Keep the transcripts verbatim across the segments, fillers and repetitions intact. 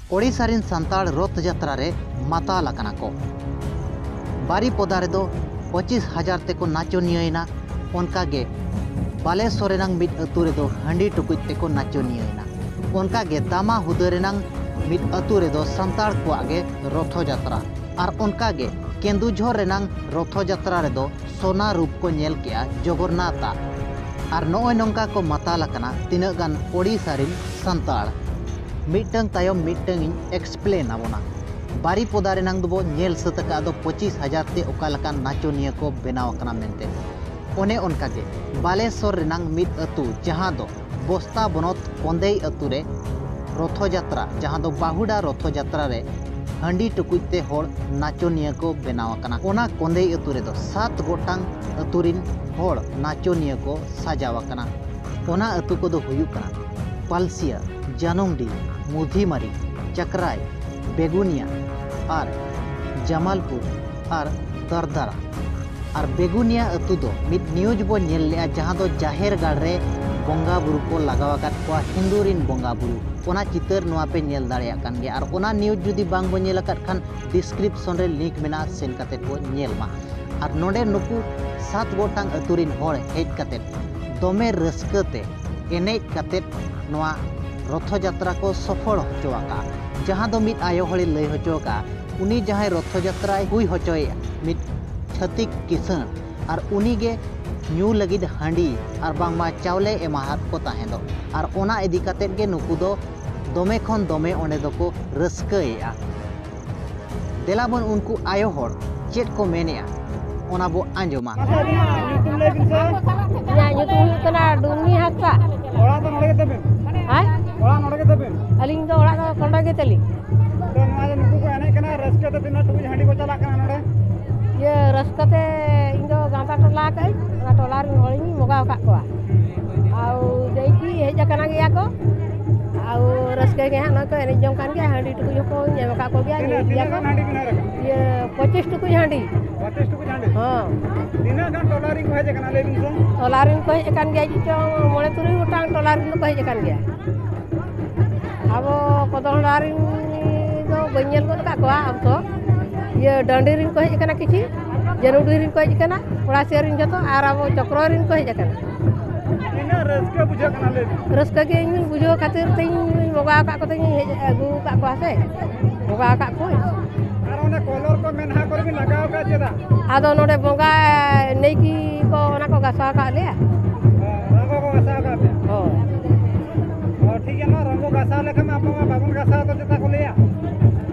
ᱳᱰᱤᱥᱟ ᱨᱤᱱ ᱥᱟᱱᱛᱟᱲ ᱨᱚᱛᱷ ᱡᱟᱛᱨᱟ ᱨᱮ ᱢᱟᱛᱟᱞ ᱟᱠᱟᱱᱟ ᱠᱚ᱾ ᱵᱟᱨᱤᱯᱚᱫᱟ ᱨᱮᱫᱚ ᱯᱚᱸᱪᱤᱥ ᱦᱟᱡᱟᱨ ᱛᱮᱠᱚ ᱱᱟᱪᱚᱱᱤᱭᱟᱹᱭᱮᱱᱟ᱾ ᱚᱱᱠᱟ ᱜᱮ ᱵᱟᱞᱮᱥᱚᱨ ᱨᱮᱱᱟᱝ ᱢᱤᱫ ᱟᱹᱛᱩ ᱨᱮᱫᱚ ᱦᱟᱺᱰᱤ ᱴᱩᱠᱩᱡ ᱛᱮᱠᱚ ᱱᱟᱪᱚᱱᱤᱭᱟᱹᱭᱮᱱᱟ᱾ ᱚᱱᱠᱟ ᱜᱮ ᱫᱟᱢᱟ ᱦᱩᱫᱟᱹ ᱨᱮᱱᱟᱝ ᱢᱤᱫ ᱟᱹᱛᱩ ᱨᱮᱫᱚ ᱥᱟᱱᱛᱟᱲ ᱠᱚᱣᱟᱜ ᱜᱮ ᱨᱚᱛᱷᱚ ᱡᱟᱛᱨᱟ᱾ ᱟᱨ ᱚᱱᱠᱟ ᱜᱮ ᱠᱮᱱᱫᱩᱡᱷᱚᱨ ᱨᱮᱱᱟᱝ ᱨᱚᱛᱷᱚ ᱡᱟᱛᱨᱟ ᱨᱮᱫᱚ ᱥᱚᱱᱟ ᱨᱩᱯ ᱠᱚ ᱧᱮᱞ ᱠᱮᱜᱼᱟ ᱡᱚᱜᱚᱨᱱᱟᱛᱷ ᱟᱜ᱾ ᱟᱨ ᱱᱚᱜᱼᱚᱭ ᱱᱚᱝᱠᱟ ᱠᱚ ᱢᱟᱛᱟᱞ ᱟᱠᱟᱱᱟ ᱛᱤᱱᱟᱹᱜ ᱜᱟᱱ ᱳᱰᱤᱥᱟ ᱨᱤᱱ ᱥᱟᱱᱛᱟᱲ᱾ ᱢᱤᱫᱴᱟᱝ ᱛᱟᱭᱚᱢ ᱢᱤᱫᱴᱟᱝ ᱤᱧ explain ᱟᱵᱚᱱᱟ᱾ ᱵᱟᱨᱤᱯᱚᱫᱟ ᱨᱮᱱᱟᱝ ᱫᱚᱵᱚ ᱧᱮᱞ ᱥᱟᱹᱛ ᱟᱠᱟᱫ ᱫᱚ ᱯᱚᱸᱪᱤᱥ ᱦᱟᱡᱟᱨ ᱛᱮ ᱚᱠᱟ ᱞᱮᱠᱟᱱ ᱱᱟᱪᱚᱱᱤᱭᱟᱹ ᱠᱚ ᱵᱮᱱᱟᱣ ᱟᱠᱟᱱᱟ ᱢᱮᱱᱛᱮ᱾ ᱚᱱᱮ ᱚᱱᱠᱟ ᱜᱮ ᱵᱟᱞᱮᱥᱚᱨ ᱨᱮᱱᱟᱝ ᱢᱤᱫ ᱟᱹᱛᱩ, ᱡᱟᱦᱟᱸ ᱫᱚ ᱵᱚᱥᱛᱟ ᱵᱚᱱᱚᱛ ᱠᱚᱸᱫᱮᱭ ᱟᱹᱛᱩ ᱨᱮ ᱨᱚᱛᱷᱚ ᱡᱟᱛᱨᱟ, ᱡᱟᱦᱟᱸ ᱫᱚ ᱵᱟᱹᱦᱩᱰᱟ ᱨᱚᱛᱷᱚ ᱡᱟᱛᱨᱟ ᱨᱮ ᱦᱟᱺᱰᱤ ᱴᱩᱠᱩᱡ ᱛᱮ ᱦᱚᱲ ᱱᱟᱪᱚᱱᱤᱭᱟᱹ ᱠᱚ ᱵᱮᱱᱟᱣ ᱟᱠᱟᱱᱟ᱾ ᱚᱱᱟ ᱠᱚᱸᱫᱮᱭ ᱟᱹᱛᱩ ᱨᱮᱫᱚ ᱥᱟᱛ ᱜᱚᱴᱟᱝ ᱟᱹᱛᱩ ᱨᱤᱱ ᱦᱚᱲ ᱱᱟᱪᱚᱱᱤᱭᱟᱹ ᱠᱚ ᱥᱟᱡᱟᱣ ᱟᱠᱟᱱᱟ᱾ ᱚᱱᱟ ᱟᱹᱛᱩ ᱠᱚᱫᱚ ᱦᱩᱭᱩᱜ ᱠᱟᱱᱟ ᱯᱟᱞᱥᱤᱭᱟ, ᱡᱟᱱᱩᱢᱰᱤ, ᱢᱩᱫᱷᱤᱢᱟᱨᱤ, ᱪᱟᱠᱨᱟᱭ, ᱵᱮᱜᱩᱱᱤᱭᱟ ᱟᱨ ᱡᱟᱢᱟᱞᱯᱩᱨ ᱟᱨ ᱫᱟᱨᱫᱟᱨᱟ᱾ ᱟᱨ ᱵᱮᱜᱩᱱᱤᱭᱟ ᱟᱹᱛᱩ ᱫᱚ ᱢᱤᱫ news ᱵᱚ ᱧᱮᱞ ᱞᱮᱜᱼᱟ, ᱡᱟᱦᱟᱸ ᱫᱚ ᱡᱟᱦᱮᱨ ᱜᱟᱲ ᱨᱮ ᱵᱚᱸᱜᱟ ᱵᱩᱨᱩ ᱠᱚ ᱞᱟᱜᱟᱣ ᱟᱠᱟᱫ ᱠᱚᱣᱟ, ᱦᱤᱱᱫᱩ ᱨᱤᱱ ᱵᱚᱸᱜᱟ ᱵᱩᱨᱩ᱾ ᱚᱱᱟ ᱪᱤᱛᱟᱹᱨ ᱱᱚᱣᱟ ᱯᱮ ᱧᱮᱞ ᱫᱟᱲᱮᱭᱟᱜ ᱠᱟᱱ ᱜᱮᱭᱟ᱾ ᱟᱨ ᱚᱱᱟ news ᱡᱩᱫᱤ ᱵᱟᱝ ᱵᱚ ᱧᱮᱞ ᱟᱠᱟᱫ ᱠᱷᱟᱱ, description ᱨᱮ link ᱢᱮᱱᱟᱜᱼᱟ, ᱥᱮᱱ ᱠᱟᱛᱮ ᱵᱚ ᱧᱮᱞ ᱢᱟ᱾ ᱟᱨ ᱱᱚᱰᱮ ᱱᱩᱠᱩ ᱥᱟᱛ ᱜᱚᱴᱟᱝ ᱟᱹᱛᱩ ᱨᱤᱱ ᱦᱚᱲ ᱦᱮᱡ ᱠᱟᱛᱮ ᱫᱚᱢᱮ ᱨᱟᱹᱥᱠᱟᱹ ᱛᱮ ᱮᱱᱮᱡ ᱠᱟᱛᱮ ᱱᱚᱣᱟ ᱨᱚᱛᱷᱚ ᱡᱟᱛᱨᱟ ᱠᱚ ᱥᱚᱯᱷᱚᱞ ᱦᱚᱪᱚ ᱟᱠᱟᱫᱼᱟ᱾ ᱡᱟᱦᱟᱸ ᱫᱚ ᱢᱤᱫ ᱟᱭᱳ ᱦᱚᱲᱮ ᱞᱟᱹᱭ ᱦᱚᱪᱚ ᱟᱠᱟᱫᱼᱟ, ᱩᱱᱤ ᱡᱟᱦᱟᱸᱭ ᱨᱚᱛᱷᱚ ᱡᱟᱛᱨᱟᱭ ᱦᱩᱭ ᱦᱚᱪᱚᱭᱮᱫᱼᱟ, ᱢᱤᱫ ᱪᱷᱟᱹᱛᱤᱠ ᱠᱤᱥᱟᱹᱬ, ᱟᱨ ᱩᱱᱤ ᱜᱮ ᱧᱩ ᱞᱟᱹᱜᱤᱫ ᱦᱟᱺᱰᱤ ᱟᱨ ᱵᱟᱝᱢᱟ ᱪᱟᱣᱞᱮ ᱮᱢᱟᱦᱟᱫ ᱠᱚ ᱛᱟᱦᱮᱸ ᱫᱚ᱾ ᱟᱨ ᱚᱱᱟ ᱤᱫᱤ ᱠᱟᱛᱮ ᱜᱮ ᱱᱩᱠᱩ ᱫᱚ ᱫᱚᱢᱮ ᱠᱷᱚᱱ ᱫᱚᱢᱮ ᱚᱸᱰᱮ ᱫᱚᱠᱚ ᱨᱟᱹᱥᱠᱟᱹᱭᱮᱫᱼᱟ᱾ ᱫᱮᱞᱟ ᱵᱚᱱ ᱩᱱᱠᱩ ᱟᱭᱳ ᱦᱚᱲ ᱪᱮᱫ ᱠᱚ ᱢᱮᱱᱮᱫᱼᱟ, ᱚᱱᱟ ᱵᱚ ᱟᱸᱡᱚᱢᱟ᱾ ᱢᱟᱥᱮ ᱟᱹᱵᱤᱱᱟᱜ ᱧᱩᱛᱩᱢ ᱞᱟᱹᱭ ᱵᱤᱱ ᱥᱮ? ᱤᱧᱟᱹᱜ ᱧᱩᱛᱩᱢ ᱦᱩᱭᱩᱜ ᱠᱟᱱᱟ ᱰᱩᱢᱱᱤ ᱦᱟᱸᱥᱫᱟ᱾ ᱚᱲᱟᱜ ᱫᱚ ᱱᱚᱰᱮ ᱜᱮ ᱛᱟᱵᱤᱱ? ᱦᱮᱸ? ᱚᱲᱟᱜ ᱱᱚᱰᱮ ᱜᱮ ᱛᱟᱵᱤᱱ? ᱟᱹᱞᱤᱧ ᱫᱚ ᱚᱲᱟᱜ ᱫᱚ ᱱᱚᱰᱮ ᱜᱮ ᱛᱟᱹᱞᱤᱧ᱾ ᱛᱚ, ᱱᱚᱣᱟ ᱡᱮ ᱱᱩᱠᱩ ᱠᱚ ᱮᱱᱮᱡ ᱠᱟᱱᱟ, ᱨᱟᱹᱥᱠᱟᱹ ᱛᱮ ᱛᱤᱱᱟᱹᱜ ᱴᱩᱠᱩᱡ ᱦᱟᱺᱰᱤ ᱠᱚ ᱪᱟᱞᱟᱜ ᱠᱟᱱᱟ ᱱᱚᱰᱮ? ᱤᱭᱟᱹ, ᱨᱟᱹᱥᱠᱟᱹ ᱛᱮ ᱤᱧ ᱫᱚ ᱜᱟᱶᱛᱟ ᱴᱚᱞᱟ ᱠᱟᱹᱧ, ᱚᱱᱟ ᱴᱚᱞᱟ ᱨᱮᱱ ᱦᱚᱲᱤᱧ ᱵᱚᱸᱜᱟ ᱟᱠᱟᱫ ᱠᱚᱣᱟ᱾ ᱟᱨ ᱡᱮᱭᱠᱤ ᱦᱮᱡ ᱟᱠᱟᱱᱟ ᱜᱮᱭᱟ ᱠᱚ, ᱟᱨ ᱨᱟᱹᱥᱠᱟᱹ ᱜᱮ ᱦᱟᱸᱜ ᱱᱚᱜᱼᱚᱭ ᱠᱚ ᱮᱱᱮᱡ ᱡᱚᱝ ᱠᱟᱱ ᱜᱮᱭᱟ, ᱦᱟᱺᱰᱤ ᱴᱩᱠᱩᱡ ᱦᱚᱸᱠᱚ ᱧᱮᱞ ᱟᱠᱟᱫ ᱠᱚᱜᱮᱭᱟ, ᱛᱤᱱᱟᱹᱜ, ᱧᱩᱭᱮᱫ ᱜᱮᱭᱟ ᱛᱤᱱᱟᱹᱜ ᱠᱚ᱾ ᱜᱟᱱ ᱦᱟᱺᱰᱤ ᱵᱤᱱ ᱦᱟᱹᱨ ᱟᱠᱟᱫᱟ? ᱤᱭᱟᱹ, ᱯᱚᱸᱪᱤᱥ ᱴᱩᱠᱩᱡ ᱦᱟᱺᱰᱤ᱾ ᱯᱚᱸᱪᱤᱥ ᱴᱩᱠᱩᱡ ᱦᱟᱺᱰᱤ? ᱦᱚᱸ᱾ ᱛᱤᱱᱟᱹᱜ ᱜᱟᱱ ᱴᱚᱞᱟ ᱨᱤᱱ ᱠᱚ ᱦᱮᱡ ᱟᱠᱟᱱᱟ, ᱞᱟᱹᱭ ᱵᱤᱱ ᱥᱮ? ᱴᱚᱞᱟ ᱨᱤᱱ ᱠᱚ ᱦᱮᱡ ᱟᱠᱟᱱ ᱜᱮᱭᱟ, ᱪᱚᱝ ᱢᱚᱬᱮ ᱛᱩᱨᱩᱭ ᱜᱚᱴᱟᱝ ᱴᱚᱞᱟ ᱨᱤᱱ ᱫᱚᱠᱚ ᱦᱮᱡ ᱟᱠᱟᱱ ᱜᱮᱭᱟ᱾ ᱟᱵᱚ ᱫᱚᱦᱲᱟ ᱨᱤᱱ ᱫᱚ ᱵᱟᱹᱧ ᱧᱮᱞ ᱜᱚᱫ ᱟᱠᱟᱫ ᱠᱚᱣᱟ ᱟᱵᱚ᱾ ᱤᱭᱟᱹ ᱰᱟᱺᱰᱤ ᱨᱤᱱ ᱠᱚ ᱦᱮᱡ ᱟᱠᱟᱱᱟ ᱠᱤᱪᱷᱤ, ᱡᱟᱹᱱᱩᱰᱤ ᱨᱤᱱ ᱠᱚ ᱦᱮᱡ ᱟᱠᱟᱱᱟ, ᱯᱚᱲᱟᱥᱤᱭᱟᱹ ᱨᱤᱱ ᱡᱚᱛᱚ, ᱟᱨ ᱟᱵᱚ ᱪᱚᱠᱨᱚ ᱨᱤᱱ ᱠᱚ ᱦᱮᱡ ᱟᱠᱟᱱᱟ᱾ ᱛᱤᱱᱟᱹᱜ ᱨᱟᱹᱥᱠᱟᱹ ᱵᱩᱡᱷᱟᱹᱜ ᱠᱟᱱᱟ ᱞᱟᱹᱭ ᱵᱤᱱ? ᱨᱟᱹᱥᱠᱟᱹ ᱜᱮ ᱤᱧ ᱵᱩᱡᱷᱟᱹᱣ ᱠᱷᱟᱹᱛᱤᱨ ᱛᱮᱧ ᱵᱚᱸᱜᱟ ᱟᱠᱟᱫ ᱠᱚᱛᱮᱧ ᱦᱮᱡ ᱟᱹᱜᱩ ᱟᱠᱟᱫ ᱠᱚᱣᱟ ᱥᱮ, ᱵᱚᱸᱜᱟ ᱟᱠᱟᱫ ᱠᱚᱣᱟᱧ᱾ ᱟᱨ ᱚᱱᱟ ᱠᱚᱞᱚᱨ ᱠᱚ ᱢᱮᱫᱦᱟ ᱠᱚᱨᱮ ᱵᱤᱱ ᱞᱟᱜᱟᱣ ᱟᱠᱟᱫ ᱪᱮᱫᱟᱜ? ᱟᱫᱚ ᱱᱚᱰᱮ ᱵᱚᱸᱜᱟ ᱱᱟᱭᱠᱮ ᱠᱚ ᱚᱱᱟ ᱠᱚ ᱜᱟᱥᱟᱣ ᱟᱠᱟᱫ ᱞᱮᱭᱟ᱾ ᱨᱚᱝᱜᱚ ᱠᱚ ᱜᱟᱥᱟᱣ ᱟᱠᱟᱫ ᱯᱮᱭᱟ? ᱦᱳᱭ᱾ ᱚ, ᱴᱷᱤᱠ ᱜᱮᱭᱟ, ᱱᱚᱣᱟ ᱨᱚᱝᱜᱚ ᱜᱟᱥᱟᱣ ᱞᱮᱠᱷᱟᱱ ᱢᱟ ᱟᱵᱚ ᱢᱟ ᱵᱟᱵᱚᱱ ᱜᱟᱥᱟᱣ ᱫᱚ ᱪᱮᱫᱟᱜ ᱠᱚ ᱞᱟᱹᱭᱟ?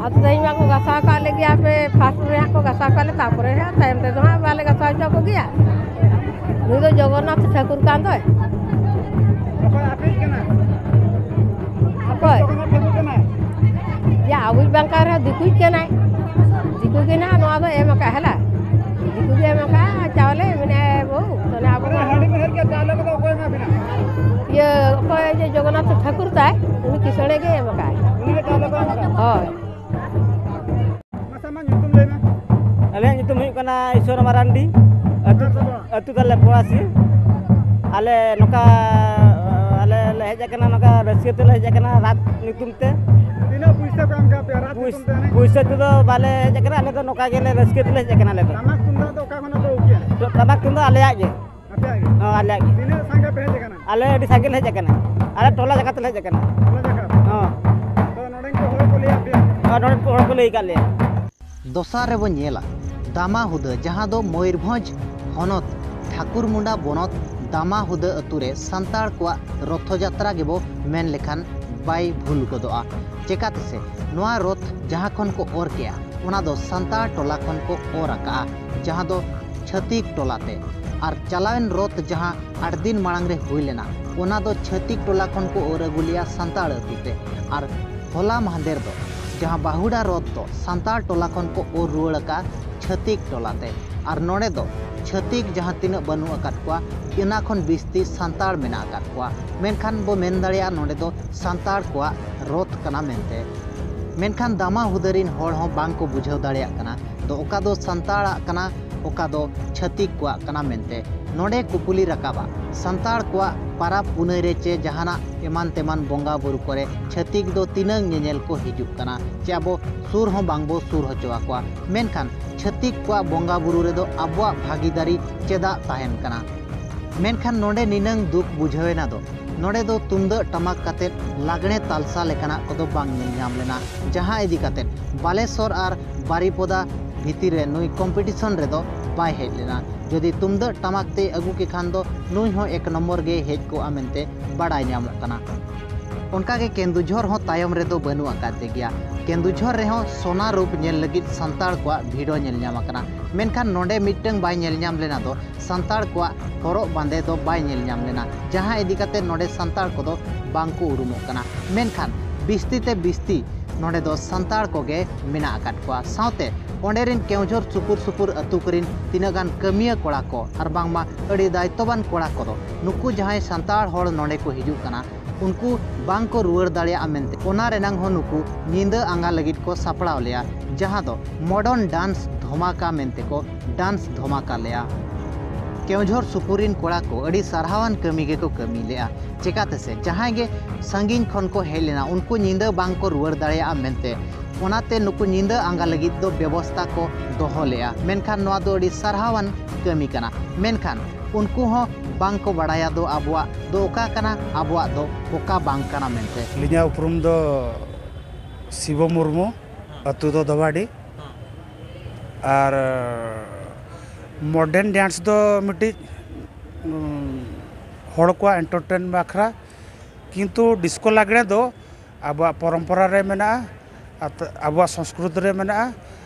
ᱟᱫᱚ ᱛᱮᱦᱮᱧ ᱢᱟᱠᱚ ᱜᱟᱥᱟᱣ ᱟᱠᱟᱫ ᱞᱮᱜᱮ, ᱟᱯᱮ ᱯᱷᱟᱥᱴ ᱨᱮ ᱦᱟᱸᱜ ᱠᱚ ᱜᱟᱥᱟᱣ ᱟᱠᱟᱫ ᱞᱮ, ᱛᱟᱨᱯᱚᱨᱮ ᱦᱟᱸᱜ ᱛᱟᱭᱚᱢ ᱛᱮᱫᱚ ᱦᱟᱸᱜ ᱵᱟᱞᱮ ᱜᱟᱥᱟᱣ ᱦᱚᱪᱚ ᱠᱚᱜᱮᱭᱟ᱾ ᱱᱩᱭ ᱫᱚ ᱡᱚᱜᱚᱱᱱᱟᱛᱷ ᱴᱷᱟᱹᱠᱩᱨ ᱠᱟᱱ ᱫᱚᱭ᱾ ᱚᱠᱚᱭ ᱟᱯᱮᱭᱤᱡ ᱠᱟᱱᱟᱭ? ᱚᱠᱚᱭ? ᱡᱚᱜᱚᱱᱱᱟᱛᱷ ᱴᱷᱟᱹᱠᱩᱨ ᱠᱟᱱᱟᱭ? ᱭᱟ, ᱟᱵᱚᱭᱤᱡ ᱵᱟᱝ ᱠᱟᱱ ᱨᱮᱦᱚᱸ ᱫᱤᱠᱩᱭᱤᱡ ᱠᱟᱱᱟᱭ᱾ ᱫᱤᱠᱩ ᱜᱮ ᱱᱟᱦᱟᱜ ᱱᱚᱣᱟ ᱫᱚ ᱮᱢ ᱟᱠᱟᱫ, ᱦᱮᱞᱟ᱾ ᱫᱤᱠᱩ ᱜᱮ ᱮᱢ ᱟᱠᱟᱫ ᱪᱟᱣᱞᱮ, ᱢᱮᱱᱮᱫᱼᱟᱭ ᱵᱟᱹᱵᱩ, ᱛᱟᱦᱞᱮ ᱟᱵᱚ ᱢᱟᱱᱮ ᱢᱟ ᱦᱟᱺᱰᱤ ᱢᱮᱦᱮᱨ ᱜᱮ ᱪᱟᱣᱞᱮ ᱠᱚᱫᱚ ᱚᱠᱚᱭ ᱮᱢᱟ ᱵᱤᱱᱟ? ᱤᱭᱟᱹ, ᱚᱠᱚᱭ ᱡᱮ ᱡᱚᱜᱚᱱᱱᱟᱛᱷ ᱴᱷᱟᱹᱠᱩᱨ ᱛᱟᱭ, ᱩᱱᱤ ᱠᱤᱥᱟᱹᱬᱮ ᱜᱮ ᱮᱢ ᱟᱠᱟᱫ᱾ ᱩᱱᱤ ᱜᱮ ᱪᱟᱣᱞᱮ ᱠᱚ ᱮᱢ ᱟᱠᱟᱫ? ᱦᱳᱭ᱾ ᱢᱟᱥᱮ ᱟᱢᱟᱜ ᱧᱩᱛᱩᱢ ᱞᱟᱹᱭ ᱢᱮ᱾ ᱟᱞᱮᱭᱟᱜ ᱧᱩᱛᱩᱢ ᱦᱩᱭᱩᱜ ᱠᱟᱱᱟ ᱤᱥᱣᱚᱨ ᱢᱟᱨᱟᱱᱰᱤ᱾ ᱟᱹᱛᱩ, ᱚᱠᱟ ᱠᱷᱚᱱ? ᱟᱹᱛᱩ ᱛᱟᱞᱮ ᱯᱚᱲᱟᱥᱤ᱾ ᱟᱞᱮ ᱱᱚᱝᱠᱟ, ᱟᱞᱮ ᱞᱮ ᱦᱮᱡ ᱟᱠᱟᱱᱟ, ᱱᱚᱝᱠᱟ ᱨᱟᱹᱥᱠᱟᱹ ᱛᱮᱞᱮ ᱦᱮᱡ ᱟᱠᱟᱱᱟ ᱨᱟᱛ ᱧᱩᱛᱩᱢ ᱛᱮ᱾ ᱛᱤᱱᱟᱹᱜ ᱯᱩᱭᱥᱟᱹ ᱠᱚ ᱮᱢ ᱠᱟᱜ ᱯᱮᱭᱟ ᱨᱟᱛ ᱯᱩᱭᱥ- ᱧᱩᱛᱩᱢ ᱛᱮ ᱮᱱᱮᱡ? ᱯᱩᱭᱥᱟᱹ ᱛᱮᱫᱚ ᱵᱟᱞᱮ ᱦᱮᱡ ᱟᱠᱟᱱᱟ, ᱟᱞᱮ ᱫᱚ ᱱᱚᱝᱠᱟ ᱜᱮᱞᱮ ᱨᱟᱹᱥᱠᱟᱹ ᱛᱮᱞᱮ ᱦᱮᱡ ᱟᱠᱟᱱᱟ ᱟᱞᱮ ᱫᱚ᱾ ᱴᱟᱢᱟᱠ ᱛᱩᱢᱫᱟᱜ ᱫᱚ ᱚᱠᱟ ᱠᱷᱚᱱᱟᱜ ᱯᱮ ᱟᱹᱜᱩ ᱠᱮᱜᱼᱟ? ᱴᱟᱢᱟᱠ ᱛᱩᱢᱫᱟᱜ ᱟᱞᱮᱭᱟᱜ ᱜᱮ᱾ ᱟᱯᱮᱭᱟᱜ ᱜᱮ? ᱦᱚᱸ, ᱟᱞᱮᱭᱟᱜ ᱜᱮ᱾ ᱛᱤᱱᱟᱹᱜ ᱥᱟᱸᱜᱮ ᱯᱮ ᱦᱮᱡ ᱟᱠᱟᱱᱟ? ᱟᱞᱮ ᱟᱹᱰᱤ ᱥᱟᱸᱜᱮ ᱞᱮ ᱦᱮᱡ ᱟᱠᱟᱱᱟ, ᱟᱞᱮ ᱴᱚᱞᱟ ᱡᱟᱠᱟ ᱛᱮᱞᱮ ᱦᱮᱡ ᱟᱠᱟᱱᱟ᱾ ᱴᱚᱞᱟ ᱡᱟᱠᱟ? ᱦᱚᱸ᱾ ᱛᱚ ᱱᱚᱰᱮᱱ ᱠᱚ ᱦᱚᱲ ᱠᱚ ᱞᱟᱹᱭᱟᱫ ᱯᱮᱭᱟ? ᱟᱨ ᱱᱚᱰᱮ ᱦᱚᱲ ᱠᱚ ᱞᱟᱹᱭ ᱟᱠᱟᱫ ᱞᱮᱭᱟ᱾ ᱫᱚᱥᱟᱨ ᱨᱮᱵᱚ ᱧᱮᱞᱟ ᱫᱟᱢᱟ ᱦᱩᱫᱟᱹ, ᱡᱟᱦᱟᱸ ᱫᱚ ᱢᱚᱭᱩᱨᱵᱷᱚᱸᱡᱽ ᱦᱚᱱᱚᱛ ᱴᱷᱟᱹᱠᱩᱨᱢᱩᱸᱰᱟ ᱵᱚᱱᱚᱛ ᱫᱟᱢᱟ ᱦᱩᱫᱟᱹ ᱟᱹᱛᱩ ᱨᱮ ᱥᱟᱱᱛᱟᱲ ᱠᱚᱣᱟᱜ ᱨᱚᱛᱷᱚ ᱡᱟᱛᱨᱟ ᱜᱮᱵᱚ ᱢᱮᱱ ᱞᱮᱠᱷᱟᱱ ᱵᱟᱭ ᱵᱷᱩᱞ ᱜᱚᱫᱚᱜᱼᱟ᱾ ᱪᱮᱠᱟᱛᱮ ᱥᱮ ᱱᱚᱣᱟ ᱨᱚᱛᱷ ᱡᱟᱦᱟᱸ ᱠᱷᱚᱱ ᱠᱚ ᱚᱨ ᱠᱮᱜᱼᱟ, ᱚᱱᱟ ᱫᱚ ᱥᱟᱱᱛᱟᱲ ᱴᱚᱞᱟ ᱠᱷᱚᱱ ᱠᱚ ᱚᱨ ᱟᱠᱟᱜᱼᱟ, ᱡᱟᱦᱟᱸ ᱫᱚ ᱪᱷᱟᱹᱛᱤᱠ ᱴᱚᱞᱟ ᱛᱮ᱾ ᱟᱨ ᱪᱟᱞᱟᱣᱮᱱ ᱨᱚᱛᱷ ᱡᱟᱦᱟᱸ ᱟᱴ ᱫᱤᱱ ᱢᱟᱲᱟᱝ ᱨᱮ ᱦᱩᱭ ᱞᱮᱱᱟ, ᱚᱱᱟ ᱫᱚ ᱪᱷᱟᱹᱛᱤᱠ ᱴᱚᱞᱟ ᱠᱷᱚᱱ ᱠᱚ ᱚᱨ ᱟᱹᱜᱩ ᱞᱮᱜᱼᱟ ᱥᱟᱱᱛᱟᱲ ᱟᱹᱛᱩ ᱛᱮ᱾ ᱟᱨ ᱦᱚᱞᱟ ᱢᱟᱦᱫᱮᱨ ᱫᱚ ᱡᱟᱦᱟᱸ ᱵᱟᱹᱦᱩᱲᱟ ᱨᱚᱛᱷ ᱫᱚ ᱥᱟᱱᱛᱟᱲ ᱴᱚᱞᱟ ᱠᱷᱚᱱ ᱠᱚ ᱚᱨ ᱨᱩᱣᱟᱹᱲ ᱟᱠᱟᱫᱼᱟ ᱪᱷᱟᱹᱛᱤᱠ ᱴᱚᱞᱟ ᱛᱮ᱾ ᱟᱨ ᱱᱚᱰᱮ ᱫᱚ ᱪᱷᱟᱹᱛᱤᱠ ᱡᱟᱦᱟᱸ ᱛᱤᱱᱟᱹᱜ ᱵᱟᱹᱱᱩᱜ ᱟᱠᱟᱫ ᱠᱚᱣᱟ, ᱚᱱᱟ ᱠᱷᱚᱱ ᱵᱤᱥᱛᱤ ᱥᱟᱱᱛᱟᱲ ᱢᱮᱱᱟᱜ ᱟᱠᱟᱫ ᱠᱚᱣᱟ᱾ ᱢᱮᱱᱠᱷᱟᱱ ᱵᱚ ᱢᱮᱱ ᱫᱟᱲᱮᱭᱟᱜᱼᱟ ᱱᱚᱰᱮ ᱫᱚ ᱥᱟᱱᱛᱟᱲ ᱠᱚᱣᱟᱜ ᱨᱚᱛᱷ ᱠᱟᱱᱟ ᱢᱮᱱᱛᱮ᱾ ᱢᱮᱱᱠᱷᱟᱱ ᱫᱟᱢᱟ ᱦᱩᱫᱟᱹ ᱨᱤᱱ ᱦᱚᱲ ᱦᱚᱸ ᱵᱟᱝ ᱠᱚ ᱵᱩᱡᱷᱟᱹᱣ ᱫᱟᱲᱮᱭᱟᱜ ᱠᱟᱱᱟ ᱫᱚ ᱚᱠᱟ ᱫᱚ ᱥᱟᱱᱛᱟᱲᱟᱜ ᱠᱟᱱᱟ ᱚᱠᱟ ᱫᱚ ᱪᱷᱟᱹᱛᱤᱠ ᱠᱚᱣᱟᱜ ᱠᱟᱱᱟ ᱢᱮᱱᱛᱮ᱾ ᱱᱚᱰᱮ ᱠᱩᱠᱞᱤ ᱨᱟᱠᱟᱵᱼᱟ, ᱥᱟᱱᱛᱟᱲ ᱠᱚᱣᱟᱜ ᱯᱟᱨᱟᱵᱽ ᱯᱩᱱᱟᱹᱭ ᱨᱮ ᱪᱮ ᱡᱟᱦᱟᱱᱟᱜ ᱮᱢᱟᱱ ᱛᱮᱢᱟᱱ ᱵᱚᱸᱜᱟ ᱵᱩᱨᱩ ᱠᱚᱨᱮ ᱪᱷᱟᱹᱛᱤᱠ ᱫᱚ ᱛᱤᱱᱟᱹᱝ ᱧᱮᱧᱮᱞ ᱠᱚ ᱦᱤᱡᱩᱜ ᱠᱟᱱᱟ, ᱪᱮ ᱟᱵᱚ ᱥᱩᱨ ᱦᱚᱸ ᱵᱟᱝ ᱵᱚ ᱥᱩᱨ ᱦᱚᱪᱚ ᱟᱠᱚᱣᱟ? ᱢᱮᱱᱠᱷᱟᱱ ᱪᱷᱟᱹᱛᱤᱠ ᱠᱚᱣᱟᱜ ᱵᱚᱸᱜᱟ ᱵᱩᱨᱩ ᱨᱮᱫᱚ ᱟᱵᱚᱣᱟᱜ ᱵᱷᱟᱹᱜᱤᱫᱟᱨᱤ ᱪᱮᱫᱟᱜ ᱛᱟᱦᱮᱱ ᱠᱟᱱᱟ? ᱢᱮᱱᱠᱷᱟᱱ ᱱᱚᱰᱮ ᱱᱤᱱᱟᱹᱝ ᱫᱩᱠ ᱵᱩᱡᱷᱟᱹᱣ ᱮᱱᱟ ᱫᱚ, ᱱᱚᱰᱮ ᱫᱚ ᱛᱩᱢᱫᱟᱹᱜ ᱴᱟᱢᱟᱠ ᱠᱟᱛᱮᱫ ᱞᱟᱜᱽᱬᱮ ᱛᱟᱞᱥᱟ ᱞᱮᱠᱟᱱᱟᱜ ᱠᱚᱫᱚ ᱵᱟᱝ ᱧᱮᱞ ᱧᱟᱢ ᱞᱮᱱᱟ, ᱡᱟᱦᱟᱸ ᱤᱫᱤ ᱠᱟᱛᱮᱫ ᱵᱟᱞᱮᱥᱚᱨ ᱟᱨ ᱵᱟᱨᱤᱯᱚᱫᱟ ᱵᱷᱤᱛᱤᱨ ᱨᱮ ᱱᱩᱭ ᱠᱚᱢᱯᱤᱴᱤᱥᱚᱱ ᱨᱮᱫᱚ ᱵᱟᱭ ᱦᱮᱡ ᱞᱮᱱᱟ᱾ ᱡᱩᱫᱤ ᱛᱩᱢᱫᱟᱹᱜ ᱴᱟᱢᱟᱠ ᱛᱮᱭ ᱟᱹᱜᱩ ᱠᱮ ᱠᱷᱟᱱ ᱫᱚ ᱱᱩᱭ ᱦᱚᱸ ᱮᱠ ᱱᱚᱢᱵᱚᱨ ᱜᱮᱭ ᱦᱮᱡ ᱠᱚᱜᱼᱟ ᱢᱮᱱᱛᱮ ᱵᱟᱰᱟᱭ ᱧᱟᱢᱚᱜ ᱠᱟᱱᱟ᱾ ᱚᱱᱠᱟᱜᱮ ᱠᱮᱱᱫᱩᱡᱷᱚᱨ ᱦᱚᱸ ᱛᱟᱭᱚᱢ ᱨᱮᱫᱚ ᱵᱟᱹᱱᱩᱜ ᱟᱠᱟᱫᱮ ᱜᱮᱭᱟ᱾ ᱠᱮᱱᱫᱩᱡᱷᱚᱨ ᱨᱮᱦᱚᱸ ᱥᱚᱱᱟ ᱨᱩᱯ ᱧᱮᱞ ᱞᱟᱹᱜᱤᱫ ᱥᱟᱱᱛᱟᱲ ᱠᱚᱣᱟᱜ ᱵᱷᱤᱲ ᱦᱚᱸ ᱧᱮᱞ ᱧᱟᱢ ᱟᱠᱟᱱᱟ, ᱢᱮᱱᱠᱷᱟᱱ ᱱᱚᱰᱮ ᱢᱤᱫᱴᱟᱝ ᱵᱟᱭ ᱧᱮᱞ ᱧᱟᱢ ᱞᱮᱱᱟ ᱫᱚ ᱥᱟᱱᱛᱟᱲ ᱠᱚᱣᱟᱜ ᱦᱚᱨᱚᱜ ᱵᱟᱸᱫᱮ ᱫᱚ ᱵᱟᱭ ᱧᱮᱞ ᱧᱟᱢ ᱞᱮᱱᱟ, ᱡᱟᱦᱟᱸ ᱤᱫᱤ ᱠᱟᱛᱮ ᱱᱚᱰᱮ ᱥᱟᱱᱛᱟᱲ ᱠᱚᱫᱚ ᱵᱟᱝ ᱠᱚ ᱩᱨᱩᱢᱚᱜ ᱠᱟᱱᱟ᱾ ᱢᱮᱱᱠᱷᱟᱱ ᱵᱤᱥᱛᱤ ᱛᱮ ᱵᱤᱥᱛᱤ ᱱᱚᱰᱮ ᱫᱚ ᱥᱟᱱᱛᱟᱲ ᱠᱚᱜᱮ ᱢᱮᱱᱟᱜ ᱟᱠᱟᱫ ᱠᱚᱣᱟ᱾ ᱥᱟᱶᱛᱮ ᱚᱸᱰᱮ ᱨᱮᱱ ᱠᱮᱣᱡᱷᱚᱨ ᱥᱩᱯᱩᱨ ᱥᱩᱯᱩᱨ ᱟᱹᱛᱩ ᱠᱚᱨᱮᱱ ᱛᱤᱱᱟᱹᱜ ᱜᱟᱱ ᱠᱟᱹᱢᱤᱭᱟᱹ ᱠᱚᱲᱟ ᱠᱚ ᱟᱨ ᱵᱟᱝᱢᱟ ᱟᱹᱰᱤ ᱫᱟᱭᱤᱛᱛᱚᱵᱟᱱ ᱠᱚᱲᱟ ᱠᱚᱫᱚ ᱱᱩᱠᱩ ᱡᱟᱦᱟᱸᱭ ᱥᱟᱱᱛᱟᱲ ᱦᱚᱲ ᱱᱚᱰᱮ ᱠᱚ ᱦᱤᱡᱩᱜ ᱠᱟᱱᱟ, ᱩᱱᱠᱩ ᱵᱟᱝ ᱠᱚ ᱨᱩᱣᱟᱹᱲ ᱫᱟᱲᱮᱭᱟᱜᱼᱟ ᱢᱮᱱᱛᱮ, ᱚᱱᱟ ᱨᱮᱱᱟᱝ ᱦᱚᱸ ᱱᱩᱠᱩ ᱧᱤᱫᱟᱹ ᱟᱸᱜᱟ ᱞᱟᱹᱜᱤᱫ ᱠᱚ ᱥᱟᱯᱲᱟᱣ ᱞᱮᱭᱟ, ᱡᱟᱦᱟᱸ ᱫᱚ ᱢᱚᱰᱚᱨᱱ ᱰᱟᱱᱥ ᱫᱷᱚᱢᱟᱠᱟ ᱢᱮᱱᱛᱮ ᱠᱚ ᱰᱟᱱᱥ ᱫᱷᱚᱢᱟᱠᱟ ᱞᱮᱭᱟ᱾ ᱠᱮᱣᱡᱷᱚᱨ ᱥᱩᱯᱩᱨ ᱨᱤᱱ ᱠᱚᱲᱟ ᱠᱚ ᱟᱹᱰᱤ ᱥᱟᱨᱦᱟᱣᱟᱱ ᱠᱟᱹᱢᱤ ᱜᱮᱠᱚ ᱠᱟᱹᱢᱤ ᱞᱮᱜᱼᱟ᱾ ᱪᱮᱠᱟᱛᱮ ᱥᱮ ᱡᱟᱦᱟᱸᱭ ᱜᱮ ᱥᱟᱺᱜᱤᱧ ᱠᱷᱚᱱ ᱠᱚ ᱦᱮᱡ ᱞᱮᱱᱟ, ᱩᱱᱠᱩ ᱧᱤᱫᱟᱹ ᱵᱟᱝ ᱠᱚ ᱨᱩᱣᱟᱹᱲ ᱫᱟᱲᱮᱭᱟᱜᱼᱟ ᱢᱮᱱᱛᱮ, ᱚᱱᱟᱛᱮ ᱱᱩᱠᱩ ᱧᱤᱫᱟᱹ ᱟᱸᱜᱟ ᱞᱟᱹᱜᱤᱫ ᱫᱚ ᱵᱮᱵᱚᱥᱛᱟ ᱠᱚ ᱫᱚᱦᱚ ᱞᱮᱜᱼᱟ᱾ ᱢᱮᱱᱠᱷᱟᱱ ᱱᱚᱣᱟ ᱫᱚ ᱟᱹᱰᱤ ᱥᱟᱨᱦᱟᱣᱟᱱ ᱠᱟᱹᱢᱤ ᱠᱟᱱᱟ᱾ ᱢᱮᱱᱠᱷᱟᱱ ᱩᱱᱠᱩ ᱦᱚᱸ ᱵᱟᱝ ᱠᱚ ᱵᱟᱲᱟᱭᱟ ᱫᱚ ᱟᱵᱚᱣᱟᱜ ᱫᱚ ᱚᱠᱟ ᱠᱟᱱᱟ, ᱟᱵᱚᱣᱟᱜ ᱫᱚ ᱚᱠᱟ ᱵᱟᱝ ᱠᱟᱱᱟ ᱢᱮᱱᱛᱮ᱾ ᱟᱹᱞᱤᱧᱟᱜ ᱩᱯᱨᱩᱢ ᱫᱚ ᱥᱤᱵᱚ ᱢᱩᱨᱢᱩ, ᱟᱹᱛᱩ ᱫᱚ ᱫᱚᱵᱟᱰᱤ᱾ ᱟᱨ ᱢᱚᱰᱟᱨᱱ ᱰᱮᱱᱥ ᱫᱚ ᱢᱤᱫᱴᱤᱡ, ᱩᱸ, ᱦᱚᱲ ᱠᱚᱣᱟᱜ ᱮᱱᱴᱟᱨᱴᱮᱱ ᱵᱟᱠᱷᱨᱟ, ᱠᱤᱱᱛᱩ ᱰᱤᱥᱠᱳ ᱞᱟᱜᱽᱬᱮ ᱫᱚ ᱟᱵᱚᱣᱟᱜ ᱯᱚᱨᱚᱢᱯᱚᱨᱟ ᱨᱮ ᱢᱮᱱᱟᱜᱼᱟ, ᱟᱛ-, ᱟᱵᱚᱣᱟᱜ ᱥᱚᱝᱥᱠᱨᱤᱛ ᱨᱮ ᱢᱮᱱᱟᱜᱼᱟ,